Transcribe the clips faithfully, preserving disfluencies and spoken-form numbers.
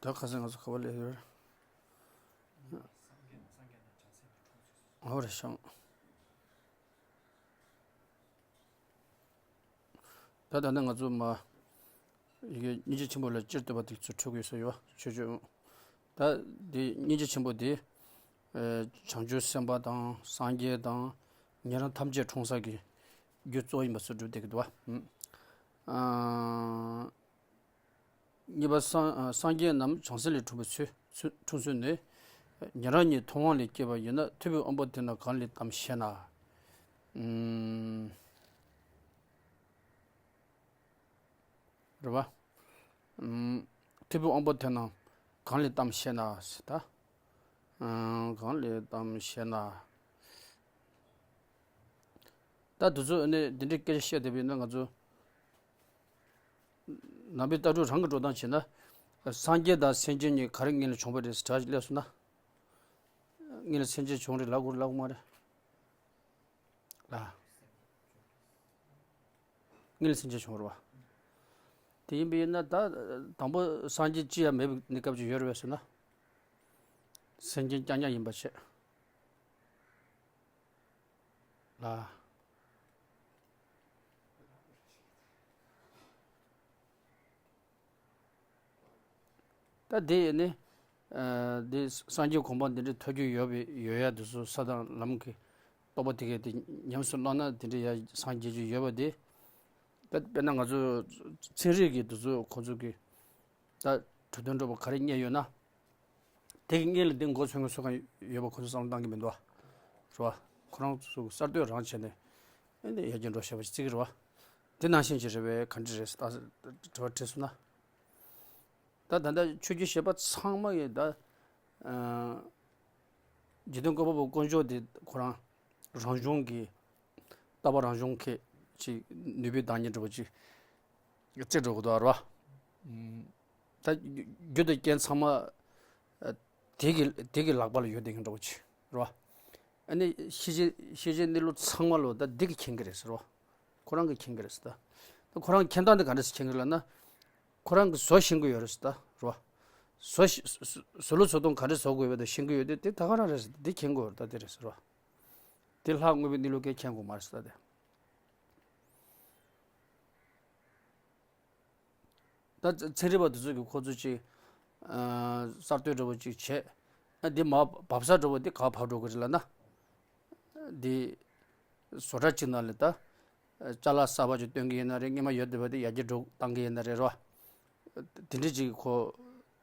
ད་ཁ་སང་ང་ཚོ་ག་པར་སླེབས་ཡོད་རེད། ཨོ་རེད་ཤང་། ད་ད་ནི་ང་ཚོ་མ། ཡི་གེ་སྙིང་རྗེ་ཆེན་པོ་ལ་སྤྱིར་བསྟོད་པ་དེ་ཚོ་འཁྲུག་དགོས་སོ་ཡོད་ཆོས་ཆོས། ད་འདི་སྙིང་རྗེ་ཆེན་པོ་དེ། ཨེ། བྱང་ཆུབ་སེམས་དཔའ་དང་སངས་རྒྱས་དང་ཉན་རང་ཐམས་ཅད་འཁྲུངས་ས་གི་རྒྱུ་གཙོ་བོ་ཡིན་པ་ཚོ་སྒྲུབ་བསྡད་ཀྱི་འདུག་བ། ཨ། གཉིས་པ་སངས་སངས་རྒྱས་རྣམས་བྱང་སེམས་ལས་འཁྲུངས་པའི་ཚུལ་ཚུལ་འཁྲུངས་ཚུལ་ནི། ཉན་རང་ཉིད་ཐུབ་དབང་ལས་སྐྱེས་པ་ཡིན་ན་ཐུབ་པའི་དབང་པོ་དེ་རྣམས་གང་ལས་བལྟམས་ཤེ་ན། ཨུམ། རེད་བ། ཨུམ། ཐུབ་པའི་དབང་པོ་དེ་རྣམས་གང་ལས་བལྟམས་ཤེ་ན་ཟེར་ད། ཨུམ། གང་ལས་བལྟམས་ཤེ་ན། ད་དུས་ཚོད་ནི་འདི་འདྲའི་སྐད་ཆ་བཤད་བསྡད་པ་ཡིན་ན་ང་ཚོ། ནང་པའི་ལྟ་གྲུབ་རང་གི་འགྲོ་སྟངས་བྱས་ན། སངས་རྒྱས་དང་སེམས་ཅན་གཉིས་ག་རེ་སྔོན་ལ་བྱུང་བ་རེད་ཟེར་དྲི་བ་ཞིག་སླེབས་སོང་ན། སྔོན་ལ་སེམས་ཅན་བྱུང་རེད་ལབ་དགོས་ལབ་དགོས་མ་རེད། ལ། སྔོན་ལ་སེམས་ཅན་བྱུང་རེད་བ། དེ་ཡིན་པ་ཡིན་ན་ད། དང་པོ་སངས་རྒྱས་ཅི་ཡང་མེད་པའི་གནས་སྐབས་ཅིག་ཡོད་རེད་བས་ཟེར་ན། སེམས་ཅན་རྐྱང་རྐྱང་ཡིན་པ་བྱས། ལ། ད་དེ་ནི། ཨ། དེ་སངས་རྒྱས་གོ་འཕང་འདི་འདྲའི་ཐོབ་རྒྱུ་ཡོད་པའི་ཡོད་ཡ་དེ་ཚོ་ས་དང་ལམ་གྱི་རྟོགས་པ་དེ་གས་དེ་ཉམས་སུ་བླངས་ན་དེ་འདྲའི་ཡ་སངས་རྒྱས་རྒྱུ་ཡོད་པ་དེ། ད་དཔེར་ན་ང་ཚོ་ཚན་རིག་གི་དེ་ཚོ་ཁོ་ཚོ་གི་ད་གྲུབ་དོན་སྒྲུབ་པ་ག་རེ་རྙེད་ཡོད་ན། དེ་གི་སྔོན་ལ་དེ་མགོ་ཚོས་མཁན་སུ་གང་ཡོད་པ་ཁོ་ཚོ་བསམ་བློ་བཏང་གི་མི་འདུག་བ། རེད་བ། ཁོ་རང་ཚོ་གསར་གཏོད་རང་བྱས་ནས་ཨེ་འདི་ཡར་རྒྱས་འགྲོ་བྱས་པ་ཅིག་བརྩི་གི་རེད་བ། དེ་ནང་བཞིན་ཅིག་རེད་པས་ག་འདྲ་རེད་ད་དྲི་བ་དྲིས་སོང་ན། ད་ད་ལྟ་ཆོས་བརྒྱུད་བཤད་པ་ཚང་མ་གི་ད། ཨ། འཇིག་རྟེན་བཀོད་པ་པོ་དཀོན་མཆོག་དེ་ཁོ་རང་རང་བྱུང་གི་ལྟ་བ་རང་བྱུང་གི་ཅིག་ནུས་པའི་བདག་ཉིད་འདྲ་བོ་ཅིག་རྩེ་འགྲོ་གི་འདུག་རེད་བ། ད་རྒྱུ་དང་རྐྱེན་ཚང་མ་དེ་གི་དེ་གི་ལག་པ་ལ་ཡོད་བསྡད་མཁན་འདྲ་བོ་ཅིག་རེད་བ། ཨ་ནི་ཤེས་བྱའི་ཤེས་བྱའི་གནས་ལུགས་ཚང་མ་ལོ་ད་འདི་གིས་མཁྱེན་གི་རེད་ཟེར་བ། ཁོ་རང་གིས་མཁྱེན་གི་རེད་ཟེར་ད། ད་ཁོ་རང་མཁྱེན་སྟངས་དེ་ག་འདྲ་སེ་མཁྱེན་གི་ལབ་ན། ཁོ་རང་གིས་བཟོ་ཤེས་གི་ཡོད་རེད་ཟེར་ད་རེད་བ། བཟོ་ཤེས་བཟོ་ལུགས་བཟོ་སྟངས་ག་འདྲ་བཟོ་དགོས་པ་དེ་ཤེས་གི་ཡོད་དེ་དེ་ད་ག་རང་རེད་ཟེར་ད་འདི་མཁྱེན་གི་ཡོད་རེད་ད་དེ་རེད་ཟེར་བ། དེ་ལྷག་དངོས་པོའི་གནས་ལུགས་ཀྱིས་མཁྱེན་དགོས་མ་རེད་ཟེར་ད་དེ། ད་ཚན་རིག་པ་དེ་ཚོ་གིས་ཁོ་ཚོ་ཅིག་ཨ། གསར་གཏོད་འདྲ་བོ་ཅིག་བྱས། ཨ། འདི་མར་བབས་ས་འདྲ་བོ་འདི་ག་བབས་འགྲོ་གི་རེད་ལབ་ན། འདི་བཟོ་གྲྭ་གཅིག་ནང་ལ་ད་ཅ་ལག་གསར་པ་ཅིག་སྟོན་གི་ཡིན་ན་རེད། སྔོན་མ་ཡོད་བསྡད་པ་འདི་ཡར་རྒྱས་འགྲོ་བཏང་གི་ཡིན་ན་རེད་རོ། དེ་འདྲ་ཅིག་ཁོ་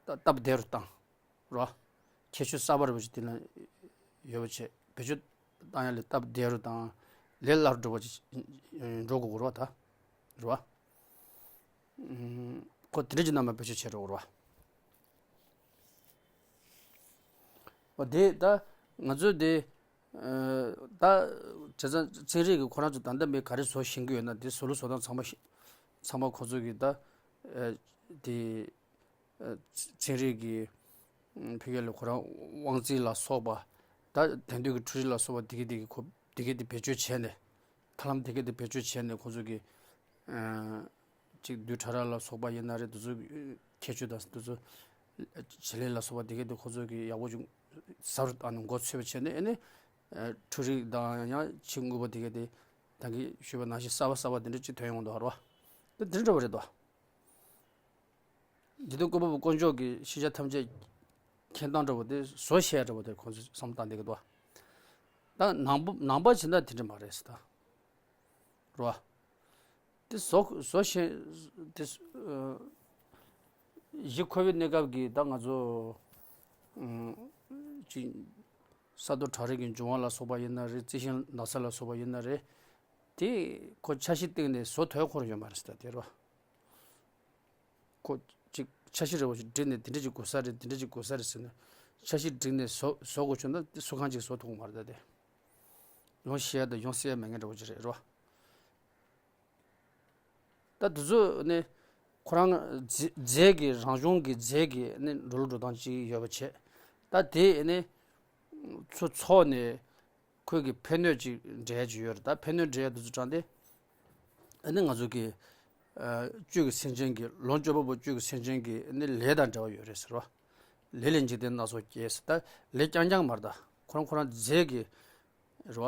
ད་སྟབས་བདེ་རུ་བཏང་། རོ། ཁྱད་ཆོས་གསར་པ་རེད་པ་ཅིག་དེ་ལ་ཡོད་པ་བྱས་བེད་སྤྱོད་བཏང་ཡ་ལས་སྟབས་བདེ་རུ་དང་ལས་སླ་རུ་འགྲོ་བ་ཅིག་འགྲོ་དགོས་རོ་ད། རོ། ཁོ་དེ་འདྲ་ཅིག་རྣམ་པ་བེད་སྤྱོད་བྱེད་འགྲོ་དགོས་རོ། འོ་དེ་ད་ང་ཚོས་དེ་ད་བྱས་ཙང་ཚན་རིག་གི་ཁོ་རང་ཚོ་ད་ལྟ་མི་ག་རེ་བཟོ་ཤེས་ཀྱི་ཡོད་ན་དེ་བཟོ་ལུགས་བཟོ་སྟངས་ཚང་མ་ཤེས་ཚང་མ་ཁོ་ཚོ་གི་ད་དེ། ཚན་རིག་གི་ཕ་གི་ལ་ཁོ་རང་དབང་རྩིས་ལ་སོགས་པ། ད་དེང་དུས་ཀྱི་འཕྲུལ་རིག་ལ་སོགས་པ་དེ་གི་དེ་གི་ཁོ་དེ་གི་དེ་བེད་སྤྱོད་བྱས་ནས། ཐབས་ལམ་དེ་གི་དེ་བེད་སྤྱོད་བྱས་ནས་ཁོ་ཚོ་གི་ཨ། ཅིག་རྡུལ་ཕྲ་རབ་ལ་སོགས་པ་ཡིན་ན་རེད། དེ་ཚོ་ཁྱད་ཆོས་དང་དེ་ཚོ་བྱེད་ལས་ལ་སོགས་པ་དེ་གི་དེ་ཁོ་ཚོ་གི་ཡག་པོ་ཅིག་ཟབ་རུ་བཏང་ནས་མགོ་ཚོས་པ་བྱས་ནས་ཨ་ནི་འཕྲུལ་རིག་དང་ཡང་ཕྱི་དངོས་པོ་དེ་གི་དེ་ད་གིན་ཞུས་པ་ནང་བཞིན་གསར་པ་གསར་པ་དེ་འདྲ་ཅིག་ཐོན་ཡོང་འདུག་རེད་བ། དེ་འདྲ་འདྲ་བ་རེད་དོ། འདི་དུས་ཀོ་བ་བུ་དཀོན་མཆོག་གི་ཤེས་བྱ་ཐམས་ཅད་མཁྱེན་སྟངས་འདྲ་བོ་དེ་བཟོ་ཤེས་འདྲ་བོ་དེ་ཁོང་ཚོས་བསམ་བཏང་བསྡད་ཀྱི་འདུག་ད་ནང་པ་ནང་པ་བྱེད་ན་དེ་འདྲ་མ་རེད་ཟེར་ད། རོ། དེ་བཟོ་བཟོ་ཤེས་དེ་གཞི་འཁོར་བའི་གནས་སྐབས་ཀྱི་ད་ང་ཚོ་ཅིག་ས་རྡོ་བྲག་རི་གི་འབྱུང་བ་ལ་སོགས་པ་ཡིན་ན་རེད། རྩི་ཤིང་ནགས་ཚལ་ལ་སོགས་པ་ཡིན་ན་རེད། དེ་ཁོ་འཆར་གཞི་བཏིང་ནས་བཟོ་ཐུབ་ཁོ་རང་ཡོད་མ་རེད་ཟེར་ད་དེ་རོ། ཁོ་ཅིག་འཆར་གཞི་རེ་བ་ཞིག་བསྒྲིགས་ནས་དེ་འདྲ་ཅིག་དགོས་ས་རེད། དེ་འདྲ་ཅིག་དགོས་ས་རེད་ཟེར་ནས་འཆར་གཞི་བསྒྲིགས་ནས་བཟོ་བཟོ་དགོས་བྱུང་ན་དེ་སུ་གང་ཅིག་བཟོ་ཐུབ་ཀྱི་མ་རེད་ད་དེ། ཡོང་ཤེས་ཡ་དང་ཡོང་སྲིད་ཡ་མེད་མཁན་འདྲ་བོ་ཅིག་རེད་རོ། ད་དེ་ཚོ་ནི་ཁོ་རང་རྫས་རྫས་ཀྱི་རང་བྱུང་གི་རྫས་ཀྱི་ནི་འགྲོ་ལུགས་འགྲོ་སྟངས་ཅིག་ཡོད་པ་བྱས། ད་དེ་ནི་ཚོ་ཚོགས་ནས་ཁོས་ཀྱི་ཕན་གནོད་ཅིག་འབྲེལ་ཡ་ཅིག་ཡོད་རེད། ད་ཕན་གནོད་འབྲེལ་ཡ་དེ་ཚོ་དྲངས་ཏེ་ཨ་ནི་ང་ཚོ་གི་ བཅུད་ཀྱི་སེམས་ཅན་གྱི་ལོངས་སྤྱོད་པ་པོ་བཅུད་ཀྱི་སེམས་ཅན་གྱི་ནི་ལས་དང་འབྲེལ་བ་ཡོད་རེད་ཟེར་བ། ལས་ལས་འཇིག་རྟེན་སྣ་ཚོགས་སྐྱེས་ཟེར། ད་ལས་རྐྱང་རྐྱང་མ་རེད། ད་ཁོ་རང་ཁོ་རང་རྫས་ཀྱི་རེད་བ།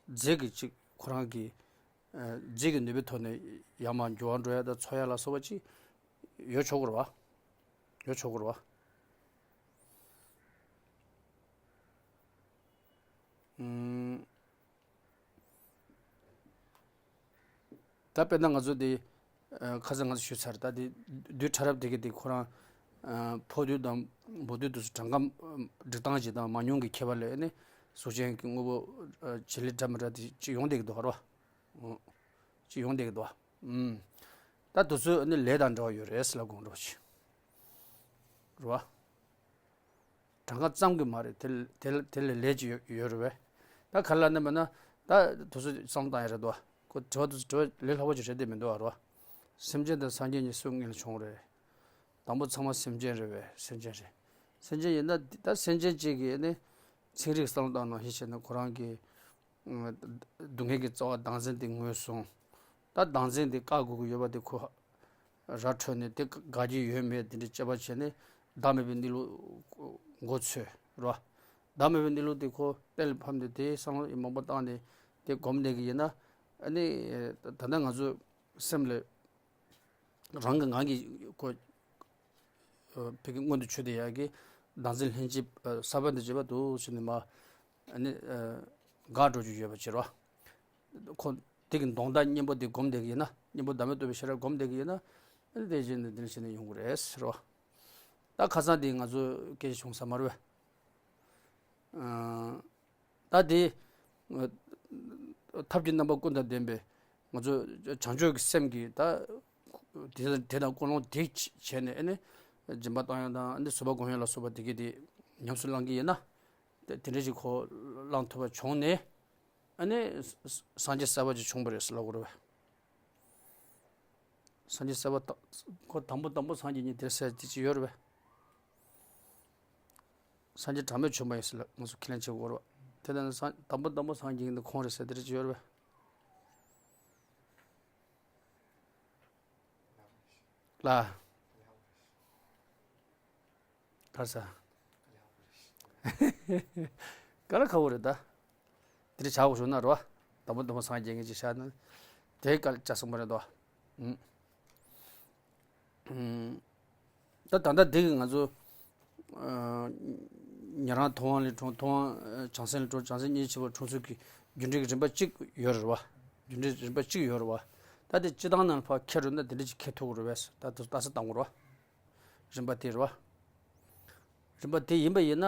རྫས་ཀྱི་ཅིག་ཁོ་རང་གི་རྫས་ཀྱི་ནུས་པའི་ཐོག་ནས་ཡར་མར་འགྱུར་བ་འགྲོ་ཡ་དང་འཚོ་ཡ་ལ་སོགས་པ་ཅིག་ཡོད་ཆོག་གི་རེད་བ། ཡོད་ཆོག་གི་རེད་བ། ཨུམ། ད་དཔེར་ན་ང་ཚོ་དེ་ཁ་སང་ང་ཚོ་ཞུས་ཚར། ད་དེ་རྡུལ་ཕྲ་རབ་དེ་གི་དེ་ཁོ་རང་ཕོ་རྡུལ་དང་འབུ་རྡུལ་དུ་གྲངས་ཀ་སྒྲིག་སྟངས་ཅིག་དང་མང་ཉུང་གི་ཁྱད་པར་ལས་ནི་གཟུགས་ཅན་གྱི་དངོས་པོ་བྱེད་ལས་འདྲ་མི་འདྲ་དེ་ཅིག་ཡོང་བསྡད་ཀྱི་འདུག་རེད་བ། ཅིག་ཡོང་བསྡད་ཀྱི་འདུག་བ། ད་དུས་ཚོད་ནི་ལས་དང་འབྲེལ་བ་ཡོད་རེད་ཟེར་ལབ་དགོས་འགྲོ་ཅིག་རེད་བ། གྲངས་ཀ་ཙམ་གྱི་མ་རེད། དེ་དེ་དེ་ལས་ལས་ཀྱི་ཡོད་ཡོད་རེད་བས། ད་ག་ལ་ནི་མིན་ན་ད་དུས་ཚོད་བསམ་བཏང་ཡ་རེད་དོ། ཁོ་དྲི་བ་དུས་ཚོད་དྲི་བ་ལས་སླ་པོ་ཅིག་རེད་དེ་མི་འདུག་ཨ་རོ། སེམས་ཅན་དང་སངས་རྒྱས་གཉིས་སུ་སྔོན་ལ་བྱུང་རེད། དང་པོ་ཚང་མ་སེམས་ཅན་རེད་བས། སེམས་ཅན་རེད། སེམས་ཅན་ཡིན་ན་ད་སེམས་ཅན་གཅིག་གིས་ནི་ཚན་རིག་བསམ་བློ་བཏང་ནང་བཞིན་བྱས་ན་ཁོ་རང་གི་སྡུག་བསྔལ་གྱི་རྩ་བ་བདག་འཛིན་དེ་ངོས་བཟུང་། ད་བདག་འཛིན་དེ་བཀག་དགོས་ཀྱི་ཡོད་པ་དེ་ཁོ་ར་འཕྲོད་ནས་དེ་དགའ་རྒྱུ་ཡོད་མེད་དེ་འདྲ་དཔྱད་པ་བྱས་ནས་བདག་མེད་པའི་གནས་ལུགས་མགོ་ཚོས་རོ། བདག་མེད་པའི་གནས་ལུགས་དེ་ཁོ་གཏན་ལ་ཕབ་ནས་དེ་བསམ་བློ་མང་པོ་བཏང་ནས་དེ་སྒོམ་བསྡད་ཀྱི་ཡིན་ན། ཨ་ནི་ད་ལྟ་ང་ཚོ་སེམས་ལ་རང་གི་ངང་གིས་ཁོ་ཕ་གི་མངོན་དུ་ཆུད་དེ་ཡ་གི་བདག་འཛིན་ལྷན་སྐྱེས་ས་བོན་དུ་བྱེད་པ་འདུག་ཟེར་ནས་མ་ཨ་ནི་འགག་འགྲོ་རྒྱུ་ཡོད་པ་ཅིག་རོ། ཁོ་དེ་གི་མདོང་དག་གཉེན་པོ་དེ་སྒོམ་བསྡད་ཀྱི་ཡིན་ན། གཉེན་པོ་བདག་མེད་རྟོགས་པའི་ཤེས་རབ་སྒོམ་བསྡད་ཀྱི་ཡིན་ན། ཨ་ནི་དེ་བཞིན་དུ་འདི་འདྲ་བྱས་ནས་ཡོང་གི་རེད་ཟེར་རོ། ད་ཁ་སང་དེ་ང་ཚོ་སྐད་ཆ་བྱུང་ས་མ་རེད་བས། ཨ་ད་དེ་ཐབས་ཀྱི་རྣམ་པ་ཀུན་དང་ལྡན་པའི་ང་ཚོ་བྱང་ཆུབ་ཀྱི་སེམས་ཀྱིས་ད་དེ་དེ་དང་ཀུན་སློང་དེ་བྱས་ནས་ཨ་ནི་སྦྱིན་པ་གཏོང་ཡ་དང་ཨ་ནི་བཟོད་པ་སྒོམ་ཡ་ལ་སོགས་པ་དེ་གི་དེ་ཉམས་སུ་བླང་གི་ཡིན་ན། དེ་དེ་འདྲ་ཞིག་ཁོ་བླང་ཐུབ་པ་བྱུང་ནས། ཨ་ནི་ས་ས་སངས་རྒྱས་གསར་པ་ཅིག་བྱུང་བ་རེད་ཟེར་ལབ་དགོས་རེད་བས། སངས་རྒྱས་གསར་པ་ད་ཁོ་དང་པོ་དང་པོ་སངས་རྒྱས་ཉིད་དེར་ཟེར་དེ་ཅིག་ཡོད་རེད་བས། སངས་རྒྱས་གྲངས་མེད་བྱོན་པ་ཡིན་ཟེར་ལ་ང་ཚོ་ཁས་ལེན་བྱེད་དགོས་རེད་བ། དེ་ལྟར་ན་སངས་དང་པོ་དང་པོ་སངས་རྒྱས་ཀྱི་ཁོང་རེད་ཟེར་དེ་རེད་ཅི་ཡོད་རེད་བ། ལ། གར་ས། ག་ལ་ཁ་བོ་རེད་ད། དེ་རེད་བྱ་དགོས་བྱུང་ན་རེད་བ། དང་པོ་དང་པོ་སངས་རྒྱས་ཀྱི་ཅིག་བྱ་ན། དེ་ག་ལ་བྱ་སོང་བ་རེད་དོ། ད་ད་ལྟ་འདི་གི་ང་ཚོ་ཉན་རང་ཐུབ་དབང་ལས་འཁྲུངས། ཐུབ་དབང་བྱང་སེམས་ལས་འཁྲུངས། བྱང་སེམས་སྙིང་རྗེ་ཆེན་པོ་འཁྲུངས་ཚུལ་གྱི་རྒྱུ་འབྲས་ཀྱི་རིམ་པ་གཅིག་ཡོད་རེད་བ། རྒྱུ་འབྲས་རིམ་པ་གཅིག་ཡོད་རེད་བ། ད་དེ་སྤྱི་བཏང་ནང་ལ་ཕར་འཁྱེར་རུང་ན་དེ་འདྲ་ཅིག་འཁྱེར་ཐུབ་ཀྱི་རེད་བས། ད་དུ་ལྟ་ས་བཏང་དགོས་རེད་བ། རིམ་པ་དེ་རེད་བ། རིམ་པ་དེ་ཡིན་པ་ཡིན་ན།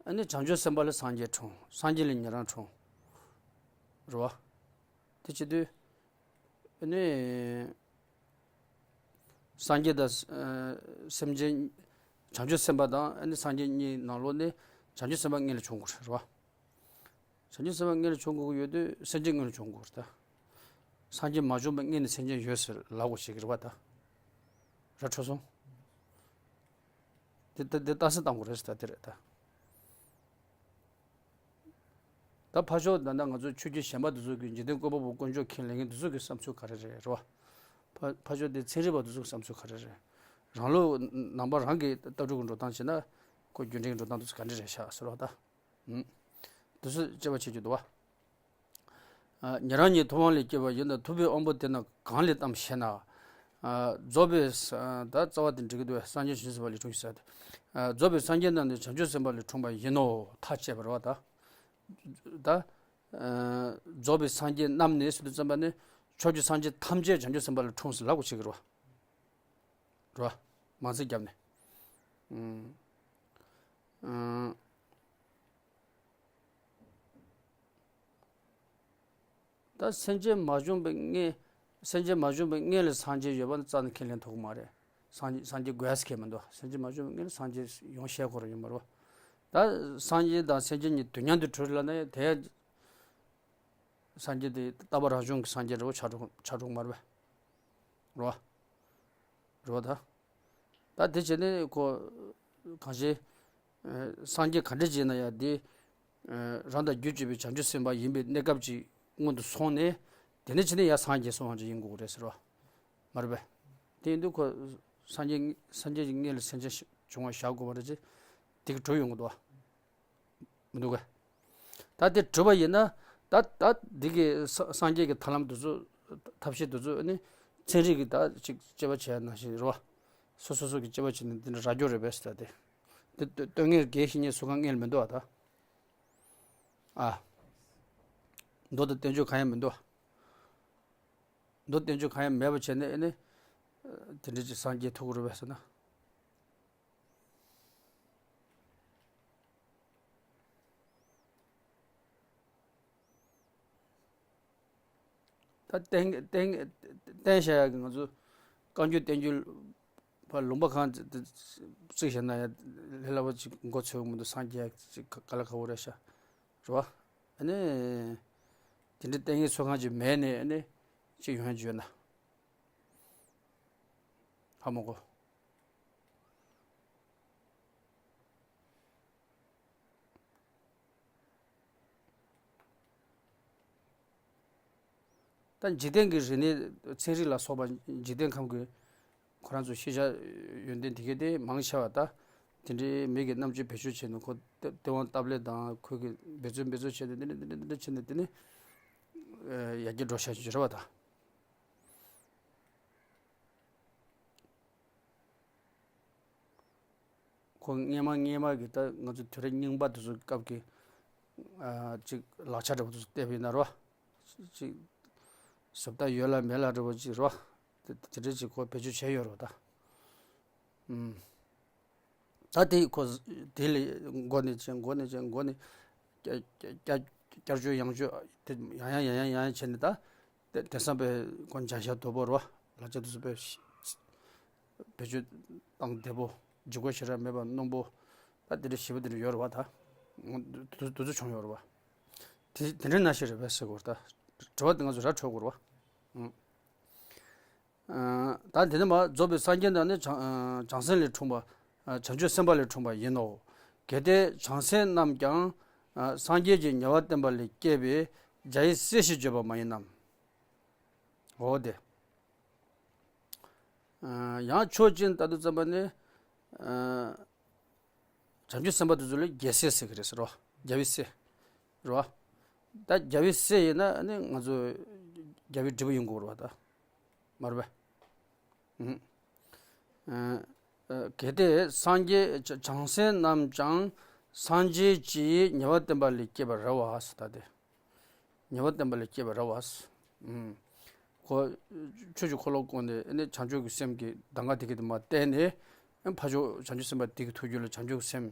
ཨ་ནི་བྱང་ཆུབ་སེམས་དཔའ་ལས་སངས་རྒྱས་འཁྲུངས། སངས་རྒྱས་ལས་ཉན་རང་འཁྲུངས། རེད་བ། དེ་བྱེད་དུས། ཨ་ནི། སངས་རྒྱས་དང་། ཨ་སེམས་ཅན། བྱང་ཆུབ་སེམས་དཔའ་དང་ཨ་ནི་སངས་རྒྱས་གཉིས་ནང་ལོགས་ནས་བྱང་ཆུབ་སེམས་དཔའ་སྔོན་ལ་བྱུང་དགོས་རེད་བ། བྱང་ཆུབ་སེམས་དཔའ་སྔོན་ལ་བྱུང་དགོས་ཀྱི་ཡོད་དུས་སེམས་ཅན་སྔོན་ལ་བྱུང་དགོས་རེད་ད། སངས་རྒྱས་མ་བྱུང་བའི་སྔོན་ནས་སེམས་ཅན་ཡོད་ཟེར་ལབ་དགོས་བྱེད་ཀྱི་རེད་བ་ད། ར་འཕྲོད་སོང་། དེ་དེ་དེ་ལྟ་ས་བཏང་དགོས་རེད་ཟེར་ད་དེ་རེད་ད། ད་ཕར་ཕྱོགས་ད་ལྟ་ང་ཚོ་ཆོས་བརྒྱུད་གཞན་པ་དེ་ཚོ་གི་འཇིག་རྟེན་བཀོད་པ་པོ་དཀོན་མཆོག་མཁྱེན་ལབ་མཁན་དེ་ཚོ་གི་བསམ་ཚུལ་ག་རེ་རེད་རེད་བ། ཕར་ཕར་ཕྱོགས་དེ་ཚན་རིག་པ་དེ་ཚོ་གི་བསམ་ཚུལ་ག་རེ་རེད། རང་ལུགས་ནང་པ་རང་གི་ལྟ་གྲུབ་ཀྱི་འགྲོ་སྟངས་བྱས་ན་ཁོ་རྒྱུ་འབྲས་ཀྱི་འགྲོ་སྟངས་དེ་ཚོ་ག་འདྲ་རེད་ཤག་ཟེར་བ་ད། ཨུམ། དེ་ཚོ་དཔྱད་པ་བྱེད་རྒྱུ་འདུག་བ། ཉན་རང་ཉིད་ཐུབ་དབང་ལས་སྐྱེས་པ་ཡིན་ན། ཐུབ་པའི་དབང་པོ་དེ་རྣམས་གང་ལས་བལྟམས་ཤེ་ན། རྫོགས་པའི་ས་ད་རྩ་བ་དེ་འགྲིག་གི་འདུག་བས། སངས་རྒྱས་བྱང་ཆུབ་སེམས་དཔའ་ལས་འཁྲུངས་ཤིང་ཟེར་ཏེ། རྫོགས་པའི་སངས་རྒྱས་རྣམས་ནི་བྱང་ཆུབ་སེམས་དཔའ་ལས་འཁྲུངས་པ་ཡིན་ནོ། ཐག་བཅད་པ་རེད་བ་ད། ད། རྫོགས་པའི་སངས་རྒྱས་རྣམས་ནི་ཟེར་དུས་ཙམ་པ་ནི་ཕྱོགས་བཅུའི་སངས་རྒྱས་ཐམས་ཅད་བྱང་ཆུབ་སེམས་དཔའ་ལས་འཁྲུངས་ཟེར་ལབ་དགོས་བྱེད་ཀྱི་རེད་བ། རེད་བ། མང་ཚིག་བརྒྱབ་ནས། ཨུམ། ཨུམ། ད་སེམས་ཅན་མ་བྱུང་བའི་སྔོན། སེམས་ཅན་མ་བྱུང་བའི་སྔོན་ལ་སངས་རྒྱས་ཡོད་པ་ནི་རྩ་ནས་ཁས་ལེན་ཐུབ་ཀྱི་མ་རེད། སངས་རྒྱས་སངས་རྒྱས་དགོས་ཡ་ཁས་མི་འདུག་སེམས་ཅན་མ་བྱུང་བའི་སྔོན་ལ་སངས་རྒྱས་ཡོང་ཤེས་ཁོ་རང་ཡོད་མ་རེད་བ། ད་སངས་རྒྱས་དང་སེམས་ཅན་གཉིས་དུས་མཉམ་དུ་གྲུབ་ལབ་ན་ཡང་དེ་སངས་རྒྱས་དེ་ལྟ་བ་རང་བྱུང་གི་སངས་རྒྱས་རེད་བ། ཆགས་འགྲོ་ཆགས་འགྲོ་མ་རེད་བ། རེད་བ། རེད་བ་ད། ད་དེ་བྱས་ནས་ཁོ། གང་ཞིག་སངས་རྒྱས་ག་འདྲ་བྱས་ན་ཡང་དེ། རང་དང་རྒྱུད་གཅིག་པའི་བྱང་ཆུབ་སེམས་དཔའ་ཡིན་པའི་གནས་སྐབས་ཅིག་སྔོན་དུ་སོང་ནས། དེ་ནས་ཕྱི་ནས་ཡར་སངས་རྒྱས་སོང་བ་ཅིག་ཡིན་དགོས་རེད་ཟེར་བ། མ་རེད་པས། དེ་ཡིན་དུས་ཁོ་སངས་རྒྱས་སངས་རྒྱས་ཀྱི་མངལ་ལ་སེམས་ཅན་བྱུང་བ་བཞག་དགོས་པ་རེད་ཅེས་དེ་གི་གྲུབ་ཡོང་གི་འདུག་བ། མི་འདུག་གས། ད་དེ་གྲུབ་པ་ཡིན་ན་ད་ད་འདི་གི་ས་སངས་རྒྱས་ཀྱི་ཐབས་ལམ་དེ་ཚོ་ཐབས་ཤེས་དེ་ཚོ་ནི་ཚན་རིག་གི་ད་ཅིག་དཔྱད་པ་བྱས་ནང་བཞིན་རེད་བ། སོ་སོ་སོ་གི་དཔྱད་པ་བྱས་ནས་འདི་འདྲ་རག་རྒྱུ་རེད་པས་ཟེར་ད་དེ། འདི་ལྟོས་ངན་དགེ་བཤེས་གཉེན་སུ་གང་མངལ་མི་འདུག་བ་ད། ཨ། མདོ་དང་བསྟན་བཅོས་གང་ཡང་མི་འདུག་མདོ་བསྟན་བཅོས་གང་ཡང་མེད་པ་བྱས་ནས་ཨེ་ནི། དེ་འདྲ་ཅིག་སངས་རྒྱས་ཐུག་གི་རེད་པས་ཟེར་ན། ད་བསྟན་བསྟན་བསྟན་བྱ་ཡག་གི་ང་ཚོ་བཀའ་འགྱུར་བསྟན་འགྱུར་བ་ལུང་པ་གང་བརྩིགས་བཞག་ན་ཡང་ལས་སླ་པོ་ཅིག་མགོ་ཚོས་མི་འདུག་སངས་རྒྱས་ཅིག་ག་ལ་ག་བོ་རེད་ཤག་རེད་བ། ཨ་ནི། དེ་འདྲའི་ལྟས་ངན་ཚོད་གང་ཅིག་མེད་ནས་ཨ་ནི་ཅིག་ཡོང་ཡ་བརྗོད་ན། ཧ་མ་གོ། ད་འཇིག་རྟེན་གྱི་རིག་གནས་ཚན་རིག་ལ་སོགས་པ་འཇིག་རྟེན་ཁམས་ཀྱི་ཁོ་རང་ཚོ་ཤེས་བྱ་ཡོན་ཏན་དེ་གའི་དེ་མང་ཆེ་བ་ད་དེ་འདྲའི་མི་གི་རྣམ་དཔྱོད་བེད་སྤྱོད་བྱས་ནས་ཁོ་སྟེས་དབང་སྟབས་ལེགས་དང་ཁོ་གི་འབད་བརྩོན་འབད་རྩོལ་བྱས་ནས་དེ་འདྲ་དེ་འདྲ་དེ་འདྲ་བྱས་ནས་དེ་ནི་ཡར་རྒྱས་འགྲོ་བཞག་ཅིག་རེད་བ་ད། ཁོ་སྔས་མ་སྔས་མ་གི་ད་ང་ཚོ་དུས་རབས་རྙིང་པ་དེ་ཚོ་སྐབས་ཀྱི་ཨ་ཅིག་ལག་ཆ་འདྲ་པོ་དེ་ཚོ་བལྟས་པ་ཡིན་ན་རོ། ཅིག་བཟོ་ལྟ་ཡོད་ལ་མེད་ལ་འདྲ་པོ་ཅིག་རོ། དེ་དེ་འདྲ་ཅིག་ཁོ་བེད་སྤྱོད་བྱས་ཡོད་རོ་ད། ཨུམ། ད་དེ་ཁོ་དེ་ལས་མགོ་ནས་བྱས་མགོ་ནས་བྱས་མགོ་ནས་བསྐྱར་བསྐྱར་བསྐྱར་བཅོས་ཡང་བཅོས་དེ་ཡང་ཡང་ཡང་ཡང་ཡང་བྱས་ནས་ད། དེ་དེང་སང་པའི་ཁོ་བྱ་བཞག་དོད་པོ་རེད་བ། ལག་ཆ་དེ་ཚོ་དཔེ་བེད་སྤྱོད་བཏང་བདེ་པོ། ལྗིད་ཁོག་ཞེ་དྲག་མེད་པ་རྣོན་པོ། ད་དེ་འདྲ་ཞེ་པོ་དེ་འདྲ་ཡོད་རེད་བ་ད། དུ་དུ་ཚོད་བྱུང་ཡོད་རེད་བ། དེ་དེ་འདྲ་ན་ཞིག་རེད་པས་ཟེར་དགོས་རེད་ད། དྲི་བ་དེ་ང་ཚོ་ར་འཕྲོད་དགོས་རེད་བ། ཨང་། ད་དེ་ནས་མ་རྫོགས་པའི་སངས་རྒྱས་རྣམས་ནི་བྱང་བྱང་སེམས་ལས་འཁྲུངས་པ། བྱང་ཆུབ་སེམས་དཔའ་ལས་འཁྲུངས་པ་ཡིན་ནོ། གལ་ཏེ་བྱང་སེམས་རྣམས་ཀྱང་སངས་རྒྱས་ཀྱི་ཉེ་བར་བསྟན་པ་ལས་སྐྱེས་པའི་རྒྱ་ཡི་སྲས་ཞེས་བརྗོད་པ་མ་ཡིན་ནམ། འོ་དེ། ཡང་ཕྱོགས་གཅིག་ནས་ལྟ་དུས་ཙམ་པ་ནི། བྱང་ཆུབ་སེམས་དཔའ་དེ་ཚོ་ལ་རྒྱལ་སྲས་ཟེར་གི་རེད་ཟེར་རོ། རྒྱལ་བའི་སྲས། རོ། ད་རྒྱལ་བའི་སྲས་ཡིན་ན་ནི་ང་ཚོ་རྒྱལ་བའི་འབྲས་བུ་ཡོང་དགོས་རེད་བ་ད། མ་རེད་པས། ཨུ། ཨ། གལ་ཏེ་སངས་རྒྱས་བྱང་སེམས་རྣམས་ཀྱང་སངས་རྒྱས་ཀྱི་ཉེ་བར་བསྟན་པ་ལས་སྐྱེས་པ་རེད་བ་ཟེར་ད་དེ། ཉེ་བར་བསྟན་པ་ལས་སྐྱེས་པ་རེད་བ། ཨུ། ཁོ་ཆོས་ཀྱི་འཁོར་ལོ་བསྐོར་ནས་ནི་བྱང་ཆུབ་ཀྱི་སེམས་ཀྱི་གདམས་ངག་དེ་གི་དེ་མ་བསྟན་ནས་ཕར་ཕྱོགས་བྱང་ཆུབ་སེམས་དཔའ་དེ་གི་ཐུགས་རྒྱུད་ལ་བྱང་ཆུབ་ཀྱི་སེམས་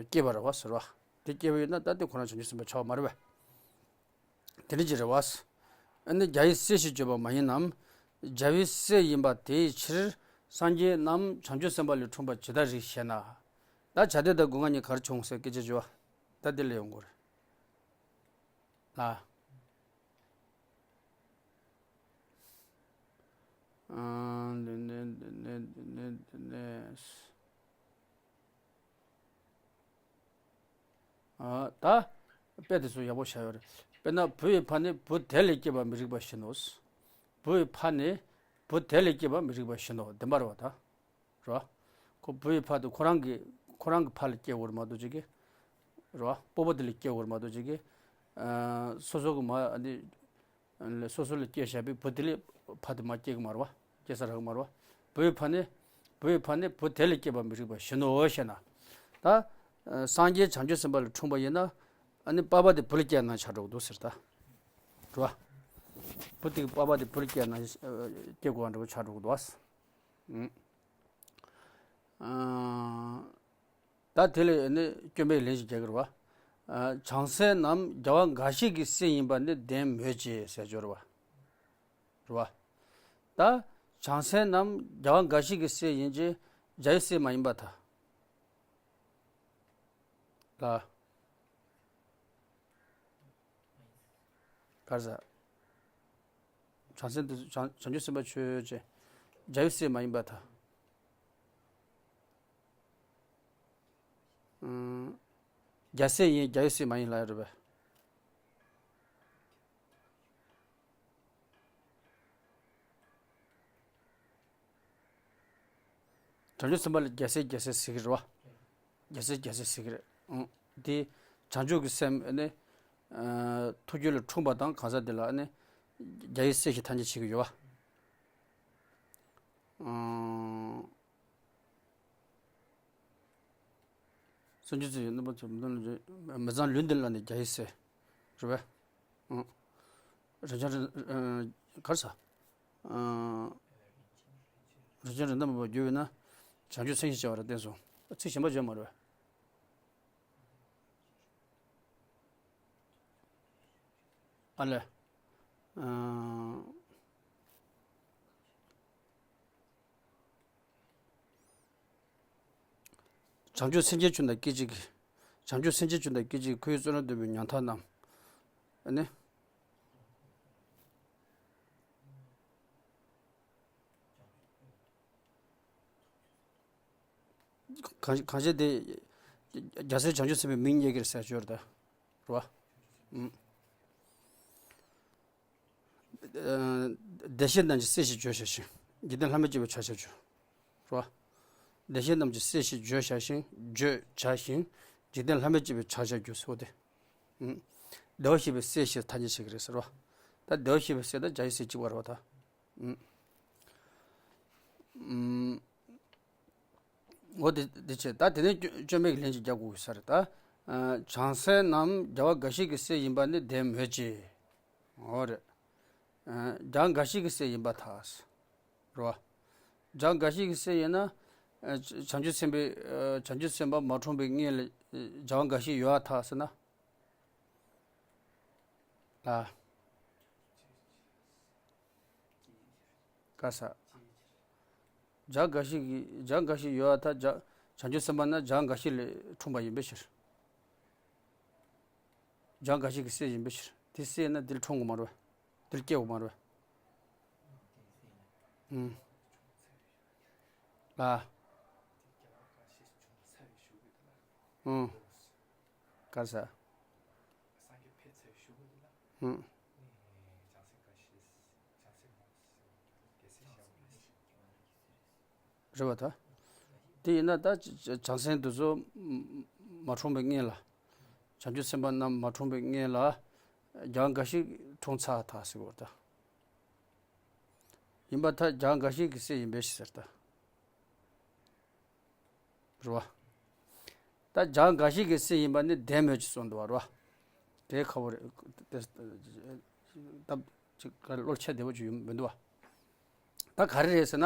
སྐྱེས་པ་རེད་བ་ཟེར་བ། དེ་སྐྱེས་པ་ཡིན་ན་ད་དེ་ཁོ་རང་བྱང་ཆུབ་སེམས་དཔའ་ཆགས་པ་མ་རེད་པས། དེ་འདྲ་ཅིག་རེད་བ། ཨ་ནི་རྒྱ་ཡི་སྲས་ཞེས་བརྗོད་པ་མ་ཡིན་ནམ། རྒྱལ་བའི་སྲས་ཡིན་པ་དེའི་ཕྱིར་སངས་རྒྱས་རྣམས་བྱང་ཆུབ་སེམས་དཔའ་ལས་འཁྲུངས་པ་ཇི་ལྟར་རིགས་ཞེ་ན། ད་བྱ་དེ་དང་སྒོ་ང་གཉིས་གར་བྱུང་ཟེར་སྐད་ཆ་བརྗོད་པ། ད་དེ་ལས་ཡོང་དགོས་རེད། ལ། ཨ། འདི་ནས་འདི་ནས་འདི་ནས་འདི་ནས། ཨ། ད་དཔེ་དེ་ཚོ་ཡག་པོ་བྱ་ཡོད་རེད། དཔེར་ན་བུ་ཡི་ཕ་ནི་བུ་དེ་ལས་སྐྱེས་པ་མི་རིགས་པ་བཞིན་ནོ། བུ་ཡི་ཕ་ནི་བུ་དེ་ལས་སྐྱེས་པ་མི་རིགས་པ་བཞིན་ནོ། བདེན་པ་རེད་བ་ད། རེད་བ། ཁོ་བུ་ཡི་ཕ་དེ་ཁོ་རང་གི་ཁོ་རང་གི་ཕ་ལ་སྐྱེ་དགོས་རེད་མ་གཏོགས་ཅིག་གི། རེད་བ། སྤོ་བོ་དེ་ལ་སྐྱེ་དགོས་རེད་མ་གཏོགས་ཅིག་གི། ཨ། སོ་སོ་གི་མ་ཨ་ནི། སོ་སོ་ལ་སྐྱེས་བཞག་པའི་བུ་དེ་ལས་ཕ་དེ་མ་སྐྱེ་གི་མ་རེད་བ། སྐྱེ་ས་རག་གི་མ་རེད་བ། བུ་ཡི་ཕ་ནི། བུ་ཡི་ཕ་ནི་བུ་དེ་ལས་སྐྱེས་པ་མི་རིགས་པ་བཞིན་ནོ་ཞེ་ན། ད། སངས་རྒྱས་བྱང་ཆུབ་སེམས་དཔའ་ལས་འཁྲུངས་པ་ཡིན་ན། ཨ་ནི་པ་ཕ་དེ་བུ་ལ་སྐྱེས་ན་ཆགས་འགྲོ་གི་འདུག་ཟེར་ད། རེད་བ། བུ་དེ་གི་པ་ཕ་དེ་བུ་ལ་སྐྱེས་ན་སྐྱེ་དགོས་པ་འདྲ་པོ་ཆགས་འགྲོ་གི་འདུག་བ། ཨུ། ཨ། ད་དེ་ལས་ནི་སྐྱོན་པའི་ལན་ཞིག་རྒྱག་གི་རེད་བ། ཨ། བྱང་སེམས་རྣམས་རྒྱལ་བ་འགའ་ཞིག་གི་སྲས་ཡིན་པ་ནི་བདེན་མོད་ཀྱི་ཟེར་སྦྱོར་བ། རེད་བ། ད་བྱང་སེམས་རྣམས་རྒྱལ་བ་འགའ་ཞིག་གི་སྲས་ཡིན་གྱི་རྒྱལ་བའི་སྲས་མ་ཡིན་པར་ཐལ། ལ། ག་རེ་ཟེར། བྱང་སེམས་དེ་བྱང་བྱང་ཆུབ་སེམས་དཔའ་ཆོས་ཅན། རྒྱལ་བའི་སྲས་མ་ཡིན་པར་ཐལ། ཨང་། རྒྱལ་སྲས་ཡིན་རྒྱལ་བའི་སྲས་མ་ཡིན་ལབ་ཡ་རེད་པས། བྱང་ཆུབ་སེམས་དཔའ་ལ་རྒྱལ་སྲས་རྒྱལ་སྲས་ཟེར་གྱི་རེད་བ། རྒྱལ་སྲས་རྒྱལ་སྲས་ཟེར་གྱི་རེད། ཨང་། དེ་བྱང་ཆུབ་ཀྱི་སེམས་ནི། ཨ། ཐུགས་རྒྱུད་ལ་འཁྲུངས་པ་དང་གང་ཟག་དེ་ལ་ནི། རྒྱལ་བའི་སྲས་ཞེས་ཐ་སྙད་བྱེད་ཀྱི་ཡོད་བ། ཨང་། སངས་རྒྱས་ཚེ་ཡི་རྣམ་པ་ཚོ་མི་འདུག་ལ། མི་ཚངས་ལུས་འདི་ལ་ནི་རྒྱལ་བའི་སྲས། རེད་བས། ཨང་། རིན་ཆེན་རིན། ཨ། ག་རེ་ཟ། ཨ། རིན་ཆེན་རིན་ཐང་མེད་པར་གྱུར་པས་ན། བྱང་ཆུབ་སེམས་ཞེས་བྱ་བར་བསྟན་སོ། ཚིག་གཞན་པ་བརྗོད་མ་རེད་བས། ཨ་ལས། ཨ། བྱང་ཆུབ་སེམས་ཅན་བཅུ་དང་སྐད་ཅིག་གིས། བྱང་ཆུབ་སེམས་ཅན་བཅུ་དང་སྐད་ཅིག་གིས། ཁོ་བོའི་བསོད་ནམས་འདོད་པའི་ཉམ་ཐག་རྣམས། ཨ་ནི། གང་གང་ཞིག་དེ། རྒྱལ་སྲས་བྱང་ཆུབ་སེམས་དཔའི་མིང་བརྙེས་ཀྱི་རེད་ཟེར་སྦྱོར་དང་། རེད་བ། ཨུམ། ཨ། བདེ་གཤེགས་རྣམས་ཀྱི་སྲས་ཞེས་བརྗོད་བྱ་ཞིང་། འཇིག་རྟེན་ལྷ་མིར་བཅས་པའི་ཕྱག་བྱར་འགྱུར། རེད་བ། བདེ་གཤེགས་རྣམས་ཀྱི་སྲས་ཞེས་བརྗོད་བྱ་ཞིང་། བརྗོད་བྱ་ཞིང་། འཇིག་རྟེན་ལྷ་མིར་བཅས་པའི་ཕྱག་བྱར་འགྱུར་ཟེར་བ་དེ། ཨུམ། བདེ་བར་གཤེགས་པའི་སྲས་ཞེས་ཐ་སྙད་བྱེད་ཀྱི་རེད་ཟེར་བ། ད་བདེ་བར་གཤེགས་པའི་སྲས་དང་རྒྱལ་བའི་སྲས་གཅིག་པ་རེད་བ་ད། ཨུམ། ཨུམ། འོ་དེ་དེ་བྱས། ད་དེ་ནས་སྐྱོན་སྐྱོན་མེད་ཀྱི་ལན་ཅིག་རྒྱག་དགོས་ས་རེད་ད། ཨ། བྱང་སེམས་རྣམས་རྒྱལ་བ་དགའ་བཞི་གི་སྲས་ཡིན་པ་ནི་བདེན་མོད་ཀྱི། འོ་རེད། ཨ། རྒྱལ་བ་དགའ་བཞི་གི་སྲས་ཡིན་པར་ཐལ། རེད་བ། རྒྱལ་བ་དགའ་བཞི་གི་སྲས་ཡིན་ན། ཨ། བྱང་ཆུབ་སེམས་དཔའི། ཨ། བྱང་ཆུབ་སེམས་དཔའ་མ་འཁྲུངས་པའི་སྔོན་ལ། ཨ། རྒྱལ་བ་དགའ་བཞི་ཡོད་པར་ཐལ་ཟེར་ན། ཨ། ག་ས། རྒྱལ་བ་དགའ་བཞི་གི། རྒྱལ་བ་དགའ་བཞི་ཡོད་པར་ཐལ། རྒྱལ། བྱང་ཆུབ་སེམས་དཔའ་ན་རྒྱལ་བ་དགའ་བཞི་ལས་འཁྲུངས་པ་ཡིན་པའི་ཕྱིར། རྒྱལ་བ་དགའ་བཞི་གི་སྲས་ཡིན་པའི་ཕྱིར། དེ་སྲས་ན་དེར་འཁྲུངས་དགོས་མ་རེད་པས། དེར་སྐྱེ་དགོས་མ་རེད་པས། ཨུམ། ལ། ཨུམ། ག་ས། ཨུམ། རེད་བ་ད། དེ་ཡིན་ན་ད་བྱང་སེམས་དེ་ཚོ་མ་འཁྲུངས་པའི་སྔོན་ལ། བྱང་ཆུབ་སེམས་དཔའ་རྣམས་མ་འཁྲུངས་པའི་སྔོན་ལ། རྒྱལ་བ་དགའ་བཞི་འཁྲུངས་ཚར་ཐལ་ཟེར་བ་ད། ཡིན་པར་ཐལ། རྒྱལ་བ་དགའ་བཞི་གི་སྲས་ཡིན་པའི་ཕྱིར་ཟེར་ད། རེད་བ། ད་རྒྱལ་བ་དགའ་བཞི་གི་སྲས་ཡིན་པ་ནི་བདེན་མོད་ཀྱི་གསུངས་འདུག་བ། རེད་བ། དེ་ཁག་པོ་རེད། དེ་སྟབས་ཅིག་ག་རེ་བློར་འཆར་བདེ་པོ་ཅིག་ཡོང་མི་འདུག་བ། ད་ག་རེ་རེད་ཟེར་ན།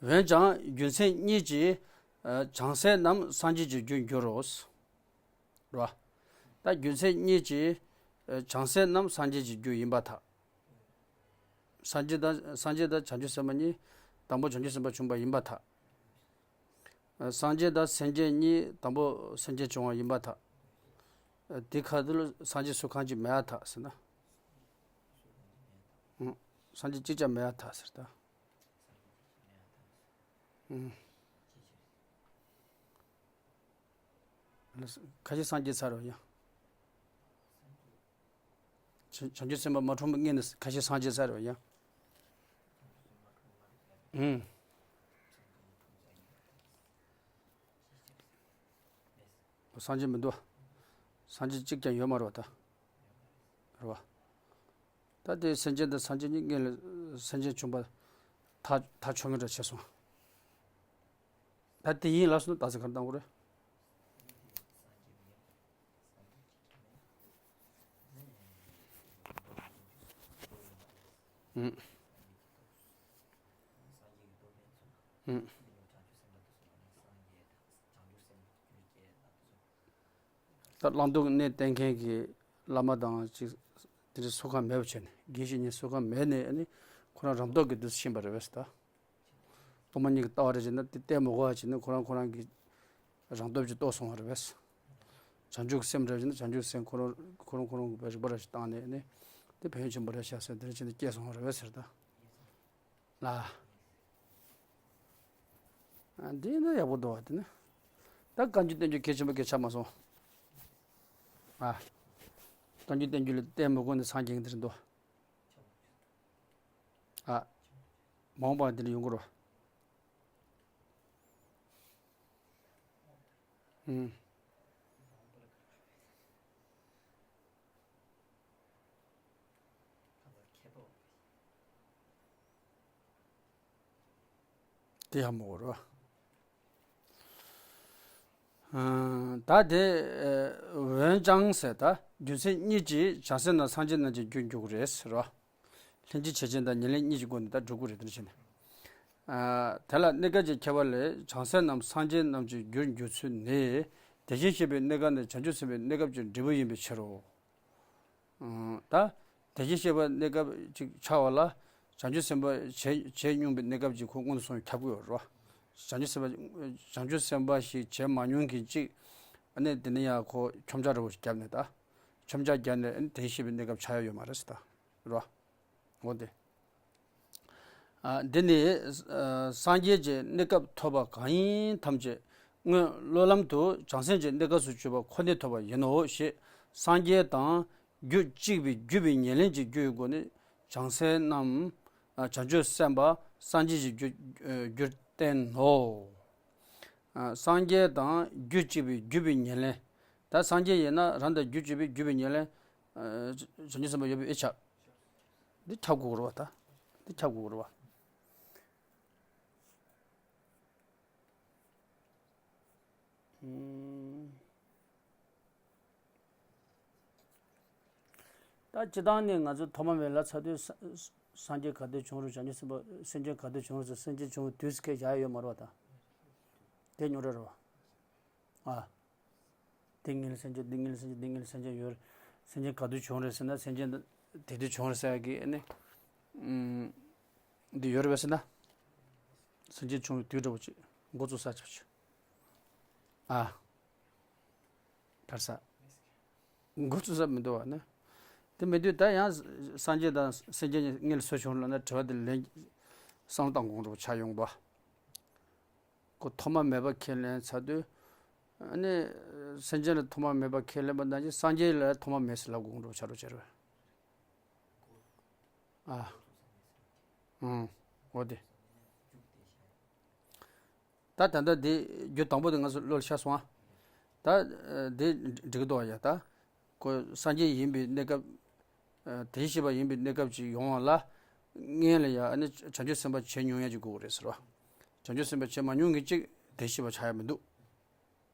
འོན་ཀྱང་རྒྱུ་མཚན་གཉིས་ཀྱིས། ཨ། བྱང་སེམས་རྣམས་སངས་རྒྱས་ཀྱི་རྒྱུར་འགྱུར་རོ། རེད་བ། ད་རྒྱུ་མཚན་གཉིས་ཀྱིས། ཨ། བྱང་སེམས་རྣམས་སངས་རྒྱས་ཀྱི་རྒྱུ་ཡིན་པར་ཐལ། སངས་རྒྱས་དང་། སངས་རྒྱས་དང་བྱང་ཆུབ་སེམས་དཔའ་གཉིས་དང་པོ་བྱང་ཆུབ་སེམས་དཔའ་བྱུང་བ་ཡིན་པར་ཐལ། ཨ། སངས་རྒྱས་དང་སེམས་ཅན་གཉིས་དང་པོ་སེམས་ཅན་བྱུང་བ་ཡིན་པར་ཐལ། ཨ། དེ་ཁ་ཐུག་ལ་སངས་རྒྱས་སུ་གང་གིས་མེད་པར་ཐལ་ཟེར་ན། ཨང་། སངས་རྒྱས་གཅིག་ཀྱང་མེད་པར་ཐལ་ཟེར་ད། ཨང་། ཁ་ཅིག་སངས་རྒྱས་ཚར་བ་ཡང་། བྱང་བྱང་ཆུབ་སེམས་དཔའ་མ་འཁྲུངས་པའི་སྔོན་ནས་ཁ་ཤས་སངས་རྒྱས་ཚར་བ་ཡང་། ཨུམ། སངས་རྒྱས་མི་འདུག་སངས་རྒྱས་གཅིག་ཀྱང་ཡོད་མ་རེད་བ་ད། རེད་བ། ད་དེ་སེམས་ཅན་དང་སངས་རྒྱས་གཉིས་སྔོན་ལ་སེམས་ཅན་བྱུང་བ་ཐག་ཐག་ཆོད་ངེས་འདྲ་བྱས་སོང་། ད་དེ་ཡིན་ལབ་སོང་ན་ད་ཚེ་ག་རེ་བཏང་དགོས་རེད། ཨུམ། ཨུམ། ད་བླང་དོར་གནས་བསྟན་མཁན་གྱི་བླ་མ་དང་ཅིག་དེ་འདྲའི་སུ་གང་མེད་པ་བྱས་ནས། དགེ་བཤེས་གཉེན་སུ་གང་མེད་ནས་ནི་ཁོ་རང་རང་སྟོབས་ཀྱིས་འདི་ཚོ་ཤེས་པ་རེད་པས་ད། སློབ་མ་གཉིས་ཀྱི་ལྟ་བ་རེ་བྱས་ན་དེ་བསྟན་མི་དགོས་པ་བྱས་ན་ཁོ་རང་ཁོ་རང་གི་རང་སྟོབས་ཀྱིས་རྟོགས་སོང་བ་རེད་པས། བྱང་ཆུབ་ཀྱི་སེམས་རེ་བྱས་ན་བྱང་ཆུབ་སེམས་ཁོ་རང་ཁོ་རང་ཁོ་རང་གི་རིག་པ་རེ་ཞིག་བཏང་ནས་ནི་དེ་ཕན་ཡོན་ཆེན་པོ་རེད་ཤག་ཟེར་དེ་འདྲ་བྱས་ནས་སྐྱེས་སོང་བ་རེད་པས་ཟེར་ད། ལ། ཨ། འདི་ནི་ཡག་པོ་འདུག་བ་དེ་ནི། ད་བཀའ་འགྱུར་བསྟན་འགྱུར་གལ་ཆེན་པོ་གལ་ཆགས་མ་སོང་། ཨ། བཀའ་འགྱུར་བསྟན་འགྱུར་ལ་བརྟེན་མི་དགོས་ནས་སངས་རྒྱས་འདིར་འདུག་ཨ། མ་འོངས་པ་འདི་ལ་ཡོང་གི་རེད། ཨུམ། དེ་ཡང་མོ་རོ། ད་དེ་འོན་ཀྱང་ཟེར་ད་རྒྱུ་མཚན་གཉིས་ཀྱིས་བྱང་སེམས་རྣམས་སངས་རྒྱས་རྣམས་ཀྱི་རྒྱུར་འགྱུར་གྱི་རེད་ཟེར་རོ། ལྷན་ཅིག་བྱེད་ཅན་དང་ཉེར་ལེན་གཉིས་ཀྱི་སྒོ་ནས་ད་སྒྲུབ་དགོས་རེད། དེ་འདྲ་བྱས་ནས། ཨ། དེ་ལ་གནས་སྐབས་ཀྱི་ཁྱད་པར་ལས་བྱང་སེམས་རྣམས་སངས་རྒྱས་རྣམས་ཀྱི་རྒྱུར་འགྱུར་ཚུལ་ནི། དེ་བཞིན་གཤེགས་པའི་གནས་སྐབས་ནི་བྱང་ཆུབ་སེམས་དཔའི་གནས་སྐབས་ཀྱི་འབྲས་བུ་ཡིན་པའི་ཕྱིར་རོ། ཨང་། ད་དེ་བཞིན་གཤེགས་པ་གནས་སྐབས་ཅིག་ཆགས་པ་ལ་བྱང་ཆུབ་སེམས་དཔའ་བྱས་བྱས་མྱོང་པའི་གནས་སྐབས་ཀྱི་ཁོ་མངོན་དུ་སོང་ཁྱབ་ཀྱི་ཡོད་རེད་བ། བྱང་ཆུབ་སེམས་དཔའ་བྱང་ཆུབ་སེམས་དཔའ་ཞིག་བྱས་མ་མྱོང་མཁན་ཅིག་ཨ་ནི་དེ་ནི་ཡང་ཁོ་མཆོང་བརྒྱབ་འདྲ་བོ་ཞིག་བརྒྱབ་ནས་ད། མཆོང་བརྒྱབ་བརྒྱབ་ནས་ཨ་ནི་དེ་བཞིན་གཤེགས་པའི་གནས་སྐབས་ཆགས་ཡ་ཡོད་མ་རེད་ཟེར་ད། རེད་བ། འོ་དེ། ཨ། འདི་ནི་ཨ་སངས་རྒྱས་ཀྱི་གནས་སྐབས་ཐོབ་པ་གང་ཡིན་ཐམས་ཅད་སྔོན་སློབ་ལམ་དུ་བྱང་སེམས་ཀྱི་གནས་སྐབས་སུ་གྱུར་པ་ཁོ་ནས་ཐོབ་པ་ཡིན་ནོ་ཞེས་སངས་རྒྱས་དང་རྒྱུད་གཅིག་པའི་བརྒྱུད་པའི་ཉེར་ལེན་གྱི་རྒྱུ་ཡི་སྒོ་ནས་བྱང་སེམས་རྣམས་ཨ་བྱང་ཆུབ་སེམས་དཔའ་སངས་རྒྱས་ཀྱི་རྒྱུ་ཨ་རྒྱུར་བསྟན་ནོ། ཨ་སངས་རྒྱས་དང་རྒྱུད་གཅིག་པའི་བརྒྱུད་པའི་ཉེར་ལེན། ད་སངས་རྒྱས་ཡིན་ན་རང་དང་རྒྱུད་གཅིག་པའི་བརྒྱུད་པའི་ཉེར་ལེན། ཨ་བྱང་ཆུབ་སེམས་དཔའ་ཡོད་པའི་ཨེ་ཆགས། འདི་ཁྱབ་དགོས་རེད་བ་ད། འདི་ཁྱབ་དགོས་རེད་བ། ཨུམ། ད་སྤྱིར་བཏང་ནས་ང་ཚོ་ཐོག་མ་མེད་ལ་ཚ་དུས་ས་སངས་རྒྱས་ག་དུས་བྱུང་རུང་བྱང་ཆུབ་སེམས་དཔའ་སེམས་ཅན་ག་དུས་བྱུང་རུང་ཟེར་སེམས་ཅན་བྱུང་བའི་དུས་སུ་ཁས་བཞག་ཡ་ཡོད་མ་རེད་བ་ད། དེ་རྙོག་དྲ་རེད་བ། ཨ། འདི་ངེད་ལ་སེམས་ཅན་འདི་ངེད་ལ་སེམས་ཅན་འདི་ངེད་ལ་སེམས་ཅན་ཡོད་རེད། སེམས་ཅན་ག་དུས་བྱུང་རེད་ཟེར་ན་སེམས་ཅན་དེ་དུས་བྱུང་རེད་ཟེར་ཡ་གི་ཨ་ནི། ཨུམ། འདི་ཡོད་རེད་པས་ཟེར་ན། སེམས་ཅན་བྱུང་བའི་དུས་འདྲ་བོ་ཅིག་འགོ་བཙུགས་ས་ཆ་ཅིག་ཨ། དར་ས། འགོ་བཙུགས་ས་མི་འདུག་བ་ནི། དེ་མི་དུས་ད་ཡང་སངས་རྒྱས་དང་སེམས་ཅན་གཉིས་ངེད་ལ་སུ་བྱུང་ལབ་ན་དྲི་བ་དེ་ལན་བསམ་བློ་བཏང་དགོས་འདྲ་བོ་ཆགས་ཡོང་བ། ཁོ་ཐོག་མ་མེད་པ་ཁས་ལེན་ཚར་དུས། ཨ་ནི། སེམས་ཅན་ལ་ཐོག་མ་མེད་པ་ཁས་ལེན་པ་ནང་བཞིན་སངས་རྒྱས་ལ་ཐོག་མ་མེད་ཟེར་ལབ་དགོས་འགྲོ་ཆ་རོ་ཆེར་བས། ཨ། ཨང་། འོ་དེ། ད་ད་ལྟ་འདི་རྒྱུ་དང་པོ་དེ་ང་ཚོ་བློ་ལ་ཤར་སོང་ཨ། ད། འདི་འགྲིག་གི་འདུག་ཨ་ཡ་ད། ཁོ་སངས་རྒྱས་ཡིན་པའི་གནས་སྐབས། ཨ། དེ་བཞིན་གཤེགས་པ་ཡིན་པའི་གནས་སྐབས་ཅིག་ཡོང་བ་ལ། སྔོན་ལ་ཡང་ཨ་ནི་བྱང་ཆུབ་སེམས་དཔའ་བྱེད་མྱོང་ཡ་ཅིག་དགོས་ཀྱི་རེད་ཟེར་བ། བྱང་ཆུབ་སེམས་དཔའ་བྱེད་མ་མྱོང་མཁན་ཅིག་དེ་བཞིན་གཤེགས་པ་ཆགས་ཡ་མི་འདུག་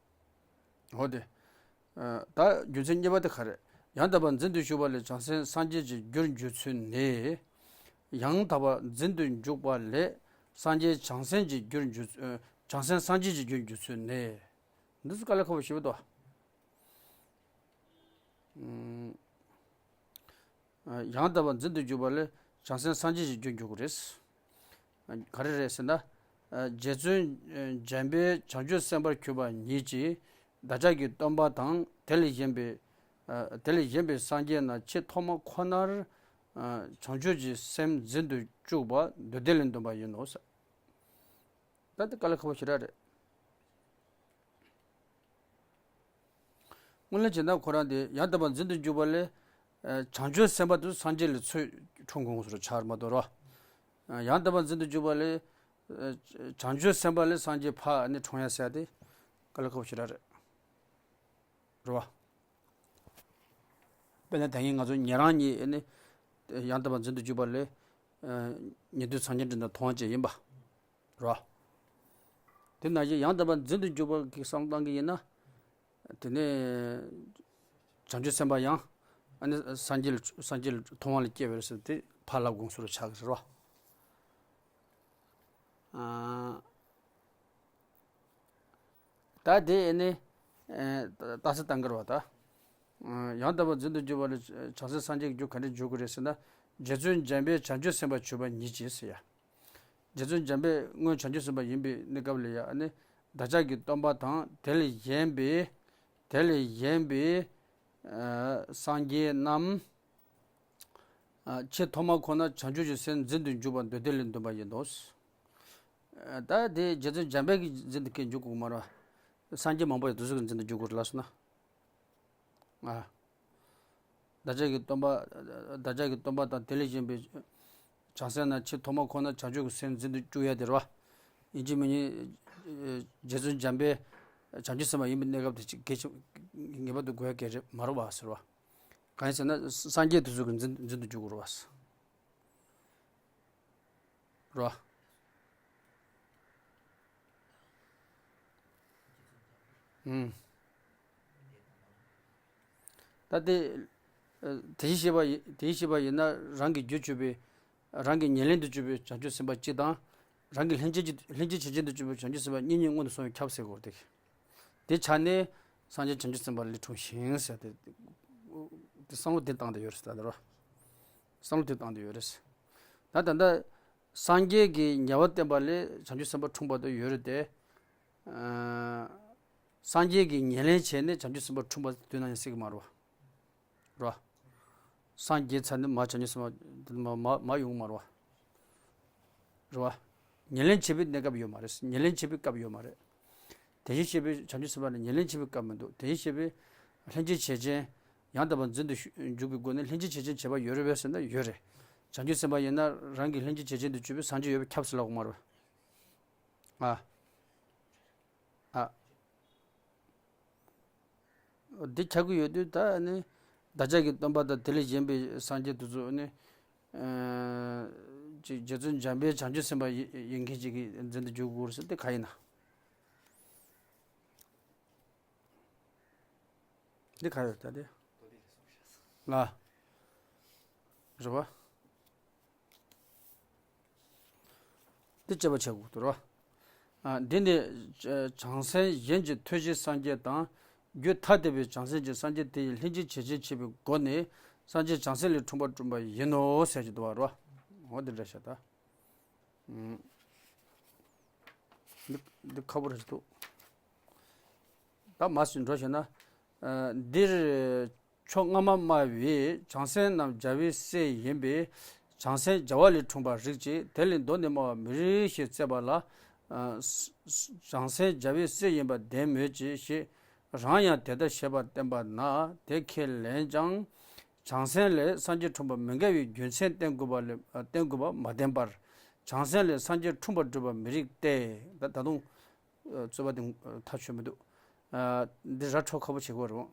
འོ་དེ། ཨ། ད་རྒྱུ་མཚན་གཉིས་པ་དེ་ག་རེ། ཡང་དག་པར་འཛིན་དུ་འཇུག་པ་ལས་བྱང་སེམས་སངས་རྒྱས་ཀྱི་རྒྱུར་འགྱུར་ཚུལ་ནི། ཡང་དག་པར་འཛིན་དུ་འཇུག་པ་ལས་སངས་རྒྱས་བྱང་སེམས་ཀྱི་རྒྱུར་འགྱུར། ཨ། བྱང་སེམས་སངས་རྒྱས་ཀྱི་རྒྱུར་འགྱུར་ཚུལ་ནི། འདི་ཚོ་དཀའ་ལས་ཁག་པོ་ཞེ་པོ་འདུག་ཨ། ཡང་དག་པར་འཛིན་དུ་འཇུག་པ་ལས་བྱང་སེམས་སངས་རྒྱས་ཀྱི་རྒྱུར་འགྱུར་དགོས་རེད། ག་རེ་རེད་ཟེར་ན། རྗེ་བཙུན་འཇམ་དཔལ་བྱང་ཆུབ་སེམས་དཔར་གྱུར་པ་ཉིད་ཀྱིས་བདག་ཅག་གི་སྟོན་པ་དང་དེ་ལས་གཞན་པའི། དེ་ལས་གཞན་པའི་སངས་རྒྱས་རྣམས་ཆེས་ཐོག་མ་ཁོ་ནར་བྱང་ཆུབ་ཀྱི་སེམས་འཛིན་དུ་བཅུག་པ་འདོད་ལྡན་ལས་འདོན་པ་ཡིན་ནོ། ད་དེ་དཀའ་ལས་ཁག་པོ་ཞེ་དྲག་རེད། དངོས་གནས་བྱས་ན་ཁོ་རང་དེ་ཡང་དག་པར་འཛིན་དུ་འཇུག་པ་ལས། ཨ། བྱང་ཆུབ་སེམས་དཔའ་དེ་སངས་རྒྱས་ལས་ཚུར་འཁྲུངས་དགོས་སོ་ཆགས་མ་གཏོགས་རོ། ཨ། ཡང་དག་པར་འཛིན་དུ་འཇུག་པ་ལས། ཨ། བྱང་ཆུབ་སེམས་དཔའ་ལས་སངས་རྒྱས་ཕར་ནི་འཁྲུངས་ཡ་ཟེར་ཡ་དེ་དཀའ་ལས་ཁག་པོ་ཞེ་དྲག་རེད། རེད་བ། དཔེར་ན་ད་ངས་ང་ཚོ་ཉན་རང་གཉིས་ནི་ཡང་དག་པར་འཛིན་དུ་འཇུག་པ་ལས། ཨ། ཉན་ཐོས་སངས་རྒྱས་འབྲིང་དང་མཐོང་བ་ཅན་ཡིན་པ། རོ། དེ་ནང་བཞིན་ཡང་དག་པར་འཛིན་དུ་འཇུག་པ་གི་བསམ་བློ་བཏང་གི་ཡིན་ན། དེ་ནས་བྱང་ཆུབ་སེམས་དཔའ་ཡང་ཨ་ནི་སངས་རྒྱས་ལ་སངས་རྒྱས་ལ་མཐོང་བ་ལ་སྐྱེ་བའི་ཟེར་དེ་ཕར་ལབ་དགོངས་སུ་ཆགས་ཀྱི་རེད་བ། ཨ། ད་དེ་ཨ་ནི་ཨ་རྟགས་གསལ་བཏང་གི་རེད་བ་ད། ཨ། ཡང་དག་པར་འཛིན་དུ་འཇུག་པ་ལས་བྱང་སེམས་སངས་རྒྱས་ཀྱི་རྒྱུར་ག་འདྲ་འཇུག་དགོས་རེད་ཟེར་ན། རྗེ་བཙུན་འཇམ་དཔལ་བྱང་ཆུབ་སེམས་དཔར་གྱུར་པ་ཉིད་ཀྱིས་ཟེར་ཡ། རྗེ་བཙུན་འཇམ་དཔལ་སྔོན་བྱང་ཆུབ་སེམས་དཔའ་ཡིན་པའི་གནས་སྐབས་ལ་ཡང་ནི་བདག་ཅག་གི་སྟོན་པ་དང་དེ་ལས་གཞན་པའི་དེ་ལས་གཞན་པའི་ཨ་སངས་རྒྱས་རྣམས་ཨ་ཆེས་ཐོག་མ་ཁོ་ན་བྱང་ཆུབ་ཀྱི་སེམས་འཛིན་དུ་འཇུག་པ་འདོད་ལྡན་ལས་འདོན་པ་ཡིན་ནོ། ཨ་ད་དེ་རྗེ་བཙུན་འཇམ་དཔལ་གྱིས་འཛིན་དུ་སྐད་འཇུག་དགོས་མ་རེད། སངས་རྒྱས་མང་པོ་ཡང་དེ་ཚོ་གིས་འཛིན་དུ་འཇུག་དགོས་རེད་ལབ་སོང་ན། ཨ། བདག་ཅག་གི་སྟོན་པ། བདག་ཅག་གི་སྟོན་པ་དང་དེ་ལས་གཞན་པའི་བྱང་སེམས་རྣམས་ཆེས་ཐོག་མ་ཁོ་ན་བྱང་ཆུབ་ཀྱི་སེམས་འཛིན་དུ་བཅུག་ཡ་དེ་རེད་བ། ཡིན་གཅིག་མིན་གཉིས། རྗེ་བཙུན་འཇམ་དཔལ་ བྱང་ཆུབ་སེམས་དཔའ་ཡིན་པའི་གནས་སྐབས་དེ་གཅིག་གལ་ཆེ། ངེས་པར་དུ་དགོས་ཡ་གལ་ཆེ་མ་རེད་བ་ཟེར་བ། གང་ཡིན་ཟེར་ན་སངས་རྒྱས་དེ་ཚོ་གི་འཛིན་འཛིན་དུ་འཇུག་དགོས་རེད་བ། རོ། ཨུམ། ད་དེ་ཨ་དེ་བཞིན་གཤེགས་པ་ཡི་དེ་བཞིན་གཤེགས་པ་ཡིན་ན་རང་གི་རྒྱུར་གྱུར་པའི་རང་གི་ཉེར་ལེན་དུ་གྱུར་པའི་བྱང་ཆུབ་སེམས་དཔའ་སྤྱི་དང་། རང་གི་ལྷན་སྐྱེས་ཀྱི་ལྷན་སྐྱེས་བྱེད་ཅན་དུ་གྱུར་པའི་བྱང་ཆུབ་སེམས་དཔའ་གཉིས་གཉིས་སྔོན་དུ་སོང་བས་ཁྱབ་ཟེར་དགོས་ཏེ། དེ་ཆ་ནས་སངས་རྒྱས་བྱང་ཆུབ་སེམས་དཔའ་ལས་འཁྲུངས་ཤིང་ཟེར་ཏེ། དེ་བསམ་བློ་དེ་བཏང་བསྡད་ཡོད་རེད་ཟེར་ད་རོ། བསམ་བློ་དེ་བཏང་བསྡད་ཡོད་རེད། ད་ད་ལྟ་སངས་རྒྱས་ཀྱི་ཉེ་བར་བསྟན་པ་ལས་བྱང་ཆུབ་སེམས་དཔའ་འཁྲུངས་པ་དེ་ཡོད་རེད་དེ། ཨ་སངས་རྒྱས་ཀྱི་ཉེར་ལེན་བྱས་ནས་བྱང་ཆུབ་སེམས་དཔའ་འཁྲུངས་པ་དུས་ནམ་ཡང་སྲིད་ཀྱི་མ་རེད་བ། རེད་བ། སངས་རྒྱས་ཚར་ནས་མར་བྱང་ཆུབ་སེམས་དཔའ་མར་མར་ཡོང་གི་མ་རེད་བ། རེད་བ། ཉེར་ལེན་བྱེད་པའི་གནས་སྐབས་ཡོད་མ་རེད། ཉེར་ལེན་བྱེད་པའི་སྐབས་ཡོད་མ་རེད། དེ་བཞིན་གཤེགས་པའི་བྱང་ཆུབ་སེམས་དཔའ་ལ་ཉེར་ལེན་བྱེད་པའི་སྐབས་མི་འདུག་དེ་བཞིན་གཤེགས་པའི་ལྷན་སྐྱེས་བྱེད་ཅན། ཡང་དག་པར་འཛིན་དུ་ཞུ་འཇུག་པའི་སྒོ་ནས་ལྷན་སྐྱེས་བྱེད་ཅན་བྱེད་པ་ཡོད་རེད་པས་ཟེར་ན་ཡོད་རེད། བྱང་ཆུབ་སེམས་དཔའ་ཡིན་ན་རང་གི་ལྷན་སྐྱེས་བྱེད་ཅན་དུ་གྱུར་པའི་སངས་རྒྱས་ཡོད་པས་ཁྱབ་ཟེར་ལབ་དགོས་མ་རེད། ཨ། ཨ། འདི་ཆགས་ཀྱི་ཡོད་དུས་ད་ནི་བདག་ཅག་གི་སྟོན་པ་དང་དེ་ལས་གཞན་པའི་སངས་རྒྱས་དེ་ཚོ་ནི། ཨ། ཅིག་རྗེ་བཙུན་འཇམ་དཔལ་བྱང་ཆུབ་སེམས་དཔའ་ཡི་ཡིན་མཁན་ཅིག་གི་འཛིན་དུ་འཇུག་དགོས་ཟེར་དེ་ག་ཡིན་ན། འདི་ག་ཡོད་ད་དེ། ལ། རེད་བ། འདི་དཔྱད་པ་བྱེད་དགོས་འདུག་རོ། ཨ། འདི་ནི་བྱང་སེམས་གཞན་གྱི་ཐོས་བྱེད་སངས་རྒྱས་དང་། རྒྱུད་ཐ་དད་པའི་བྱང་སེམས་ཀྱི་སངས་རྒྱས་དེ་ཡི་ལྷན་སྐྱེས་བྱེད་ཅན་བྱེད་པའི་སྒོ་ནས་སངས་རྒྱས་བྱང་སེམས་ལས་འཁྲུངས་པ་འཁྲུངས་པ་ཡིན་ནོ་ཟེར་གྱི་འདུག་བ་རོ། འོ་འདི་འདྲ་བཤད་ད། ཨུམ། འདི་འདི་ཁག་པོ་རེད་འདུག་ད་མར་ཞིག་འགྲོ་ཞེ་ན། ཨ། འདིར་ཕྱོགས་སྔ་མ་སྨྲ་བའི་བྱང་སེམས་རྣམས་རྒྱལ་བའི་སྲས་ཡིན་པས། བྱང་སེམས་རྒྱལ་བ་ལས་འཁྲུངས་པར་རིགས་ཀྱི། དེ་ལས་མདོ་ནས་སྨྲ་བ་མི་རིགས་ཞེས་བརྩད་པ་ལ། ཨ། བྱང་སེམས་རྒྱལ་བའི་སྲས་ཡིན་པ་བདེན་མོད་ཀྱི་ཞེས་རང་ཡང་དེ་ལྟར་བཞེད་པར་བསྟན་པ་ན་དེ་ཁས་ལེན་ཀྱང་། བྱང་སེམས་ལས་སངས་རྒྱས་འཁྲུངས་པ་མི་འགལ་བའི་རྒྱུ་མཚན་བསྟན་དགོས་པ་ལས་བསྟན་དགོས་པ་མ་བསྟན་པར། བྱང་སེམས་ལས་སངས་རྒྱས་འཁྲུངས་པར་སྒྲུབ་པ་མི་རིགས་ཏེ། ད་ད་དུང་། རྩོད་པ་དེ་ཐག་ཆོད་མི་འདུག་འདི་ར་འཕྲོད་ཁག་པོ་བྱེད་དགོས་རེད།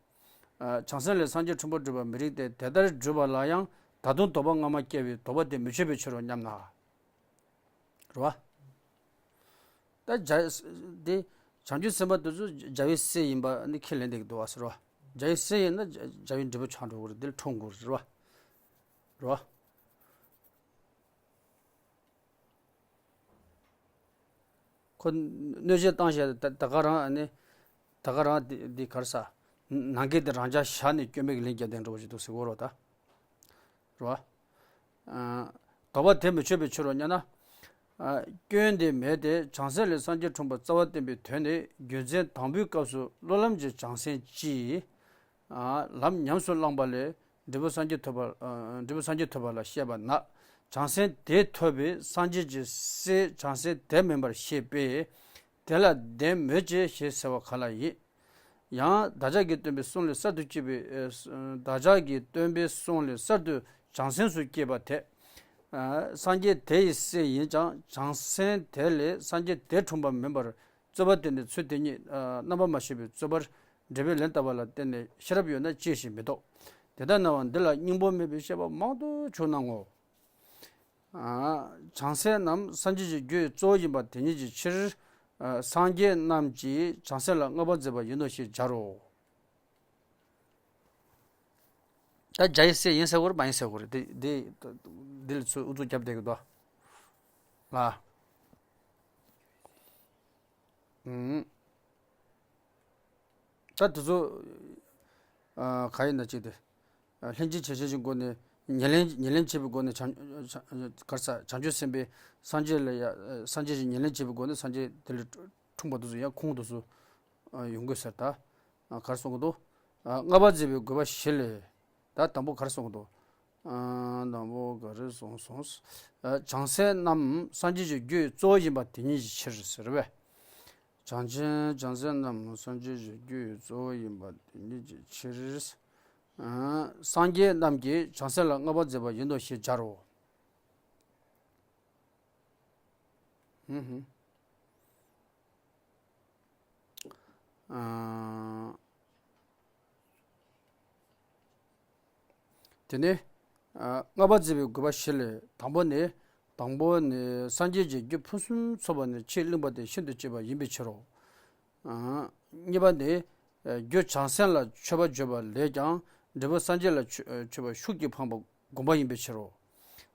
བྱང་སེམས་ལས་སངས་རྒྱས་འཁྲུངས་པར་སྒྲུབ་པ་མི་རིགས་ཏེ། དེ་ལྟར་སྒྲུབ་པ་ལ་ཡང་ད་དུང་དོགས་པ་སྔ་མ་སྐྱེ་བས་དོགས་པ་དེ་མི་ཆོད་པའི་ཕྱིར་རོ་སྙམ་ན། རེད་བ། ད་རྒྱལ་དེ་བྱང་ཆུབ་སེམས་དཔའ་དེ་ཚོ་རྒྱལ་བའི་སྲས་ཡིན་པ་ནི་ཁས་ལེན་བསྡད་ཀྱི་འདུག་བ་ཟེར་བ། རྒྱལ་བའི་སྲས་ཡིན་ན་རྒྱལ་བའི་འབྲས་བུ་ཆགས་འགྲོ་གི་རེད། འདི་ལ་འཁྲུངས་དགོས་རེད་བ། རེད་བ། ཁོ་གནོད་བྱེད་བཏང་བྱས་ད་ད་ག་རང་ཨ་ནི། ད་ག་རང་འདི་འདི་ག་རེ་ཟ། ནང་གི་དེ་རང་འཇགས་བཞག་ནས་སྐྱོན་མེད་ཀྱི་ལན་རྒྱབ་བསྡད་འགྲོ་བ་ཞིག་འདུག་ཟེར་གོ་རོགས་ད། རེད་བ། ཨ། དོགས་པ་དེ་མི་ཆོད་པའི་ཕྱིར་རོ་སྙམ་ན། ཨ། སྐྱོན་དེ་མེད་དེ། བྱང་སེམས་ལས་སངས་རྒྱས་འཁྲུངས་པ་རྩ་བ་བསྟན་པའི་དོན་ནི་རྒྱུ་མཚན་དང་པོའི་སྐབས་སུ་སློབ་ལམ་གྱི་བྱང་སེམས་ཀྱིས། ཨ། ལམ་ཉམས་སུ་བླངས་པ་ལས་འབྲས་བུ་སངས་རྒྱས་ཐོབ་པ། ཨ། འབྲས་བུ་སངས་རྒྱས་ཐོབ་པ་ལ་བཤད་པ་ན། བྱང་སེམས་དེ་ཐོབ་པས་སངས་རྒྱས་ཀྱི་སྲས་བྱང་སེམས་དེ་མིན་པར་ཤེས་པས། དེ་ལ་བདེན་མོད་ཀྱི་ཞེས་ཟེར་བ་ག་ལ་ཡིན། ཡང་བདག་ཅག་གི་སྟོན་པའི་གསུང་ལས་གསར་དུ་སྐྱེས་པའི། ཨ། བདག་ཅག་གི་སྟོན་པའི་གསུང་ལས་གསར་དུ་བྱང་སེམས་སུ་སྐྱེས་པ་དེ། ཨ། སངས་རྒྱས་དེ་ཡི་སྲས་ཡིན་ཀྱང་བྱང་སེམས་དེ་ལས་སངས་རྒྱས་དེ་འཁྲུངས་པ་མིན་པར། རྩོད་པ་དེ་ནི་ཚུལ་དེ་ཉིད་རྣམ་པར་མ་ཤེས་པའི་རྩོད་པར་འགྲེལ་པའི་ལན་བཏབ་པ་ལ་བརྟེན་ནས་ཤེས་རབ་ཡོད་ན་ཅི་ཞིག་མི་རྟོགས། དེ་ལྟར་སྣང་བ་འདི་ལ་སྙིང་པོ་མེད་པའི་བཤད་པ་མང་དུ་བྱུང་ན་ངོ་། ཨ། བྱང་སེམས་རྣམས་སངས་རྒྱས་ཀྱི་རྒྱུའི་གཙོ་བོ་ཡིན་པ་དེ་ཉིད་ཀྱི་ཕྱིར། ཨ། སངས་རྒྱས་རྣམས་ཀྱིས་བྱང་སེམས་ལ་བསྔགས་པ་མཛད་པ་ཡིན་ནོ་ཞེས་སྦྱར་རོ། ད་རྒྱལ་བའི་སྲས་ཡིན་ཟེར་དགོས་རེད་མ་ཡིན་ཟེར་དགོས་རེད། འདི་འདི་འདི་ལ་ཚུར་ཨུ་ཚུགས་རྒྱབ་བསྡད་ཀྱི་འདུག་ཨ། ཨུམ། ད་དེ་ཚོ། ཨ། ག་ཡིན་ན་ཅིག་དེ། ཨ། ལྷན་ཅིག་བྱེད་བྱེད་ཀྱི་སྒོ་ནས་ཉེར་ལེན་ཉེར་ལེན་བྱེད་པའི་སྒོ་ནས་བྱང་བྱང་ག་རེ་ཟ། བྱང་ཆུབ་སེམས་དཔའི་སངས་རྒྱས་ལ་ཡ། སངས་རྒྱས་ཀྱི་ཉེར་ལེན་བྱེད་པའི་སྒོ་ནས་སངས་རྒྱས་དེ་ལས་འཁྲུངས་པ་དེ་ཚོ་ཡང་ཁུངས་དེ་ཚོ། ཨ། ཡོང་དགོས་ཟེར་ད། ཨ། ག་རེ་གསུང་གི་འདུག་ཨ། བསྔགས་པ་མཛད་པའི་དགོས་པ་བཞི་ལས། ད་དང་པོ་ག་རེ་གསུང་གི་འདུག་ཨ། དང་པོ་ག་རེ་གསུངས་སོང་། ཨ། བྱང་སེམས་རྣམས་སངས་རྒྱས་ཀྱི་རྒྱུའི་གཙོ་བོ་ཡིན་པ་དེ་ཉིད་ཀྱི་ཕྱིར་ཟེར་བས། བྱང་ཆེན་བྱང་སེམས་རྣམས་སངས་རྒྱས་ཀྱི་རྒྱུའི་གཙོ་བོ་ཡིན་པ་དེ་ཉིད་ཀྱི་ཕྱིར། ཨ། སངས་རྒྱས་རྣམས་ཀྱིས་བྱང་སེམས་ལ་བསྔགས་པ་མཛད་པ་ཡིན་ནོ་ཞེས་སྦྱར་རོ། ཧུམ་ཧུམ། ཨ། དེ་ནས་ཨ་ལྔ་པ་མཛད་པའི་དགོས་པ་བཞི་ལས། དང་པོ་ནི། དང་པོ་ནི་སངས་རྒྱས་ཀྱི་རྒྱུ་ཕུན་སུམ་ཚོགས་པ་ནི་ཆེས་བླུན་པ་སྟེ་ཤིན་ཏུ་གཅེས་པ་ཡིན་པའི་ཕྱིར་རོ། ཨ། གཉིས་པ་ནི། རྒྱུ་བྱང་སེམས་ལ་མཆོད་པ་བརྗོད་པ་ལས་ཀྱང་འབྲས་བུ་སངས་རྒྱས་ལ་མཆོད་པ་ཤུགས་ཀྱིས་འཕངས་པ་སྒོམ་པ་ཡིན་པའི་ཕྱིར་རོ།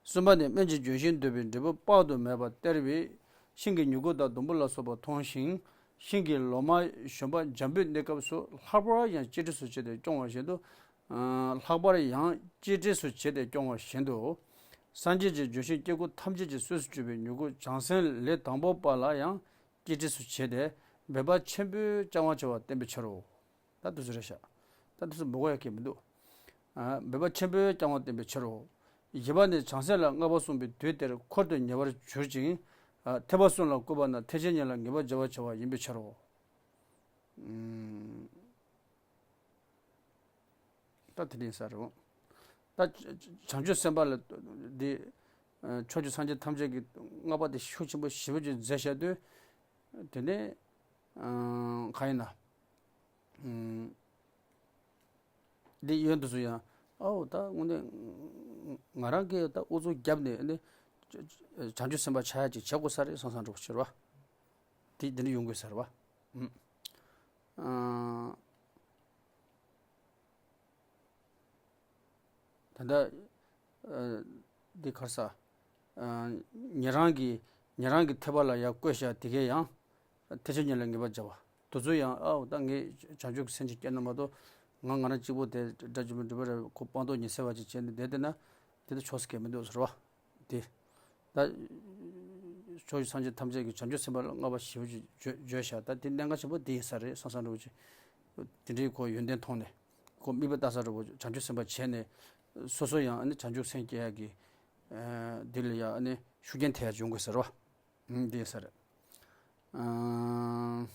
གསུམ་པ་ནི། སྨན་གྱི་ལྗོན་ཤིང་འདོད་པའི་འབྲས་བུ་དཔག་ཏུ་མེད་པ་སྟེར་བའི་ཤིང་གི་མྱུ་གུ་དང་སྡོང་པོ་ལ་སོགས་པ་མཐོང་ཞིང་། ཤིང་གི་ལོ་མ་གཞོན་པ་འཇམ་པོའི་གནས་སྐབས་སུ་ལྷག་པར་ཡང་གཅེས་སྤྲས་སུ་བྱས་ཏེ་སྐྱོང་བ་བཞིན་དུ། ལྷག་པར་ཡང་གཅེས་སྤྲས་སུ་བྱས་ཏེ་སྐྱོང་བ་བཞིན་དུ། སངས་རྒྱས་ཀྱི་ལྗོན་ཤིང་སྐྱེ་དགུ་ཐམས་ཅད་ཀྱི་གསོས་སུ་གྱུར་པའི་མྱུ་གུ་བྱང་སེམས་ལས་དང་པོ་པ་ལ་ཡང་གཅེས་སྤྲས་སུ་བྱས་ཏེ། འབད་པ་ཆེན་པོས་བསྐྱང་བར་བྱ་བ་བསྟན་པའི་ཕྱིར་རོ། ད་དུས་སུ་རེད་ཤག་ད་དུས་སུ་འབོད་སྐུལ་ཡག་གི་མི་འདུག་ཨ། འབད་པ་ཆེན་པོས་བསྐྱང་བ་བསྟན་པའི་ཕྱིར་རོ། བཞི་པ་ནི། བྱང་སེམས་ལ་བསྔགས་པ་གསུངས་པའི་དུས་དེར་འཁོར་དུ་ཉེ་བར་གྱུར་ཅིང་། ཨ། ཐེག་པ་གསུམ་ལ་བཀོད་པ་ན་ཐེག་ཆེན་གཉིས་ལ་ངེས་པར་སྦྱར་བར་བྱ་བ་ཡིན་པའི་ཕྱིར་རོ། ཨུམ། ད་དེ་ནས་ས་རེད། ད་བྱང་ཆུབ་སེམས་དཔའ་ལ་འདི། ཕྱོགས་བཅུའི་སངས་རྒྱས་ཐམས་ཅད་ཀྱི་བསྔགས་པ་དེ་ཤུགས་ཆེན་པོ་ཞེ་པོ་ཅིག་མཛད་བཞག་དུས། དེ་ནས་གང་ཡིན་ན། འདི་ཡོན་དུ་སུ་ཡང་། ཨའོ། ད་དངོས་གནས་ང་རང་གིས་ད་ཨུ་ཚུགས་བརྒྱབ་ནས་ནི་བྱང་ཆུབ་སེམས་དཔའ་ཆགས་ཡ་ཅིག་བྱེད་དགོས་ས་རེད་བསམ་བསམ་འགྲོ་ཕྱིར་བ། དེ་འདི་འདྲ་ཡོང་དགོས་ས་རེད་བ། ཨ། ད་ལྟ། ཨ། འདི་ག་རེ་ཟ། ཨ། ཉན་རང་གི་ཉན་རང་གི་ཐེག་པ་ལ་ཡར་བཀོད་བཞག་དེ་གས་ཡང་ཐེག་ཆེན་གཉིས་ལ་ངེས་པར་སྦྱར་བ། དེ་ཚོ་ཡང་། ཨའོ། ད་ངས་བྱང་ཆུབ་ཀྱི་སེམས་ཅིག་སྐྱེས་ན་མ་གཏོགས། ང་ང་རང་གཅིག་པོ་དེ་དགྲ་བཅོམ་པའི་འགྲུབ་པ་རེད། ཁོ་སྤངས་རྟོགས་ཉི་ཚེ་བ་ཅིག་བྱས་ནས་བསྡད་བསྡད་ན། དེ་ལྟར་ཆོག་ས་གང་མི་འདུག་ཟེར་བ། དེ། ད་ཕྱོགས་བཅུའི་སངས་རྒྱས་ཐམས་ཅད་ཀྱིས་བྱང་ཆུབ་སེམས་དཔའ་ལ་བསྔགས་པ་ཞེ་པོ་ཅིག་བརྗོད་བརྗོད་བཞག་ད་དེ་གནད་འགག་ཆེན་པོ་དེ་ཡིན་ས་རེད་བསམ་བསམ་འདྲ་བོ་ཅིག་དེ་འདྲའི་ཁོ་ཡོན་ཏན་མཐོང་ནས། ཁོ་དམིགས་པ་ལྟ་ས་འདྲ་བོ་བྱང་ཆུབ་སེམས་དཔའ་བྱས་ནས། སོ་སོ་ཡང་ཨ་ནི་བྱང་ཆུབ་སེམས་སྐྱེ་ཡག་གི། ཨ། འདི་ལ་ཡང་ཨ་ནི་ཤུགས་རྐྱེན་ཐེབས་ཡག་ཡོང་དགོས་ཟེར་བ། ཨང་། འདི་ཡིན་ས་རེད། ཨང་།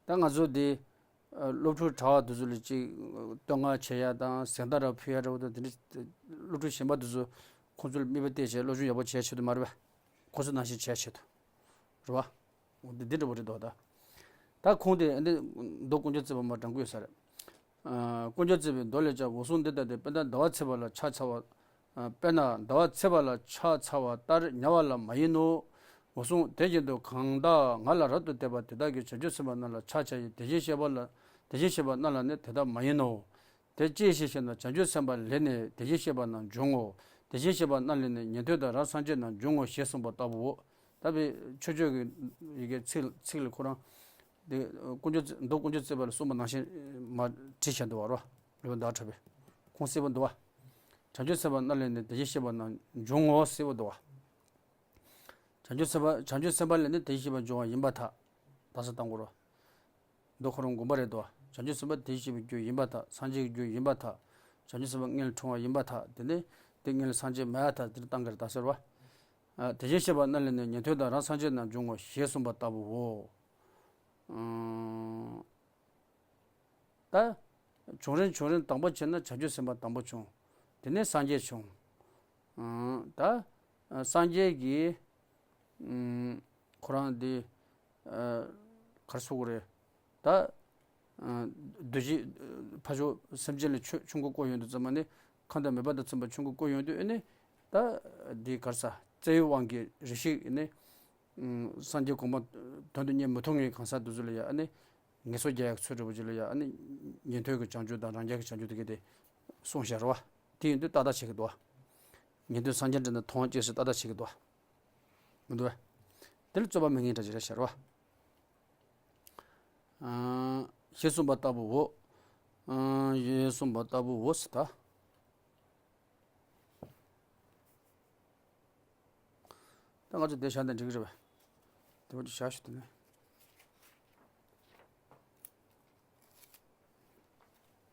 ད་ང་ཚོ་འདི། ཨ། སློབ་ཕྲུག་གྲྭ་བ་དེ་ཚོ་ལ་ཅིག་བསྟོད་བསྔགས་བྱེད་ཡ་དང་གཟེངས་རྟགས་ར་ཕུལ་ཡ་འདྲ་བོ་དང་དེ་འདྲ། སློབ་ཕྲུག་གཞན་པ་དེ་ཚོ་ཁོང་ཚོ་ལ་དམིགས་པ་གཏད་བྱས་སློབ་སྦྱོང་ཡག་པོ་བྱེད་ཆེད་དུ་མ་རེད་པས། ཁོང་ཚོ་ནང་བཞིན་བྱེད་ཆེད་དུ། རེད་པ། འོ་འདི་འདི་འདྲ་བོ་རེད་འདུག་ད། ད་ཁོང་དེ་འདི་མདོ་དཀོན་མཆོག་བརྩེགས་པ་མར་དྲངས་ཀྱི་ཡོད་ས་རེད། ཨ། དཀོན་མཆོག་བརྩེགས་པའི་མདོ་ལས་ཀྱང་འོད་སྲུང་འདི་ལྟ་སྟེ། དཔེར་ན་ཟླ་བ་ཚེས་པ་ལ་ཕྱག་འཚལ་བ། ཨ། དཔེར་ན་ཟླ་བ་ཚེས་པ་ལ་ཕྱག་འཚལ་བ་ལྟར་ཉེ་བ་ལ་མ་ཡིན་ནོ། འོད་སྲུང་དེ་བཞིན་དུ་གང་དག་ང་ལ་རབ་ཏུ་བལྟས་པ་དེ་དག་གིས་བྱང་ཆུབ་སེམས་དཔའ་རྣམས་ལ་ཕྱག་བྱ་ཡི། དེ་བཞིན་གཤེགས་པ་ལ། དེ་བཞིན་གཤེགས་པ་རྣམས་ལ་ནི་དེ་ལྟར་མ་ཡིན་ནོ། དེ་ཅིའི་ཕྱིར་ཞེ་ན། བྱང་ཆུབ་སེམས་དཔའ་ལས་ནི་དེ་བཞིན་གཤེགས་པ་རྣམས་འབྱུང་ངོ་། དེ་བཞིན་གཤེགས་པ་རྣམས་ལས་ནི་ཉན་ཐོས་དང་རང་སངས་རྒྱས་རྣམས་འབྱུང་ངོ་ཞེས་གསུངས་པ་ལྟ་བུའོ། ད་དཔེ་མཆོད་བརྗོད་ཀྱི་ཡི་གེ་ཚིག་ཚིག་ལ་ཁོ་རང་དེ་དཀོན་མཆོག་བརྩེགས། མདོ་དཀོན་མཆོག་བརྩེགས་པ་ལ་གསུངས་པ་ནང་བཞིན་མར་བྲིས་བཞག་འདུག་བ། རོ་ལོ་ཟླ་བ་གྲགས་པས་ཁུངས་གསལ་པོ་འདུག་བ། བྱང་ཆུབ་སེམས་དཔའ་རྣམས་ལས་ནི་དེ་བཞིན་གཤེགས་པ་རྣམས་འབྱུང་ངོ་གསལ་པོ་འདུག་བ། བྱང་ཆུབ་སེམས་དཔའ། བྱང་ཆུབ་སེམས་དཔའ་ལས་ནི་དེ་བཞིན་གཤེགས་པ་འབྱུང་བ་ཡིན་པར་ཐལ། ད་ས་དང་པོ་རོ། མདོ་ཁོ་རང་དགོངས་པ་རེད་དོ། བྱང་ཆུབ་སེམས་དཔའ་དེ་བཞིན་གཤེགས་པའི་རྒྱུ་ཡིན་པར་ཐལ། སངས་རྒྱས་ཀྱི་རྒྱུ་ཡིན་པར་ཐལ། བྱང་ཆུབ་སེམས་དཔའ་མངལ་འཁྲུངས་པ་ཡིན་པར་ཐལ། དེ་ནས་དེ་མངལ་སངས་རྒྱས་མེད་པར་ཐལ། དེ་བཏང་གི་རེད་ད་ཟེར་བ། ཨ། དེ་བཞིན་གཤེགས་པ་རྣམས་ལས་ནི་ཉན་ཐོས་དང་རང་སངས་རྒྱས་རྣམས་འབྱུང་ངོ་ཞེས་གསུངས་པ་ལྟ་བུའོ། ཨང་། ད་བྱུང་རིམ་བྱུང་རིམ་དང་པོ་བྱས་ན་བྱང་ཆུབ་སེམས་དཔའ་དང་པོ་བྱུང་། དེ་ནས་སངས་རྒྱས་བྱུང་། ཨང་། ད་སངས་རྒྱས་ཀྱིས། ཨང་། ཁོ་རང་འདི། ཨ། ག་རེ་ཟེར་དགོས་རེད། ད། ཨ། འདུ་བྱེད། ཕར་ཕྱོགས་སེམས་ཅན་ལ་ཆོས་ཆོས་འཁོར་བསྐོར་ཡོང་དུས་ཙམ་པ་ནི། ཁམས་དང་མོས་པ་དང་མཚུངས་པ་ཆོས་འཁོར་བསྐོར་ཡོང་དུས་ཨ་ནི། ད་འདི་ག་རེ་ཟ། བརྩེ་བའི་དབང་གིས་རེ་ཞིག་ཨ་ནི། ཨ། སངས་རྒྱས་གོ་འཕང་དོན་དུ་གཉེར་མི་ཐུབ་མཁན་གང་ཟག་དེ་ཚོ་ལ་ཡ་ཨ་ནི། ངལ་གསོ་རྒྱག་ཡག་ཚུལ་འདྲ་བོ་ཅིག་ལ་ཡ་ཨ་ནི། ཉན་ཐོས་ཀྱི་བྱང་ཆུབ་དང་རང་རྒྱལ་གྱི་བྱང་ཆུབ་དེ་གས་དེ་གསུངས་བཞག་རེད་བ། དེ་ཡིན་དུས་ཏག་ཏག་བྱེད་ཀྱི་འདུག་བ། ཉན་ཐོས་སངས་རྒྱས་འདྲ་ན་མཐོང་བ་སྐྱེས་སྲིད་ཏག་ཏག་བྱེད་ཀྱི་འདུག་བ། མི་འདུག་བ། དེ་ལ་རྩོད་པ་མེད་མཁན་འདྲ་ཅིག་རེད་ཤག་རེད་བ། ཨང་། ཞེས་གསུངས་པ་ལྟ་བུའོ། ཨང་། ཞེས་གསུངས་པ་ལྟ་བུའོ་ཟེར་ད། ད་ང་ཚོ་དེ་བཞག་ན་འགྲིག་གི་རེད་བ། དེ་བ་ཅིག་བཞག་ཞུ་དེ་ནས།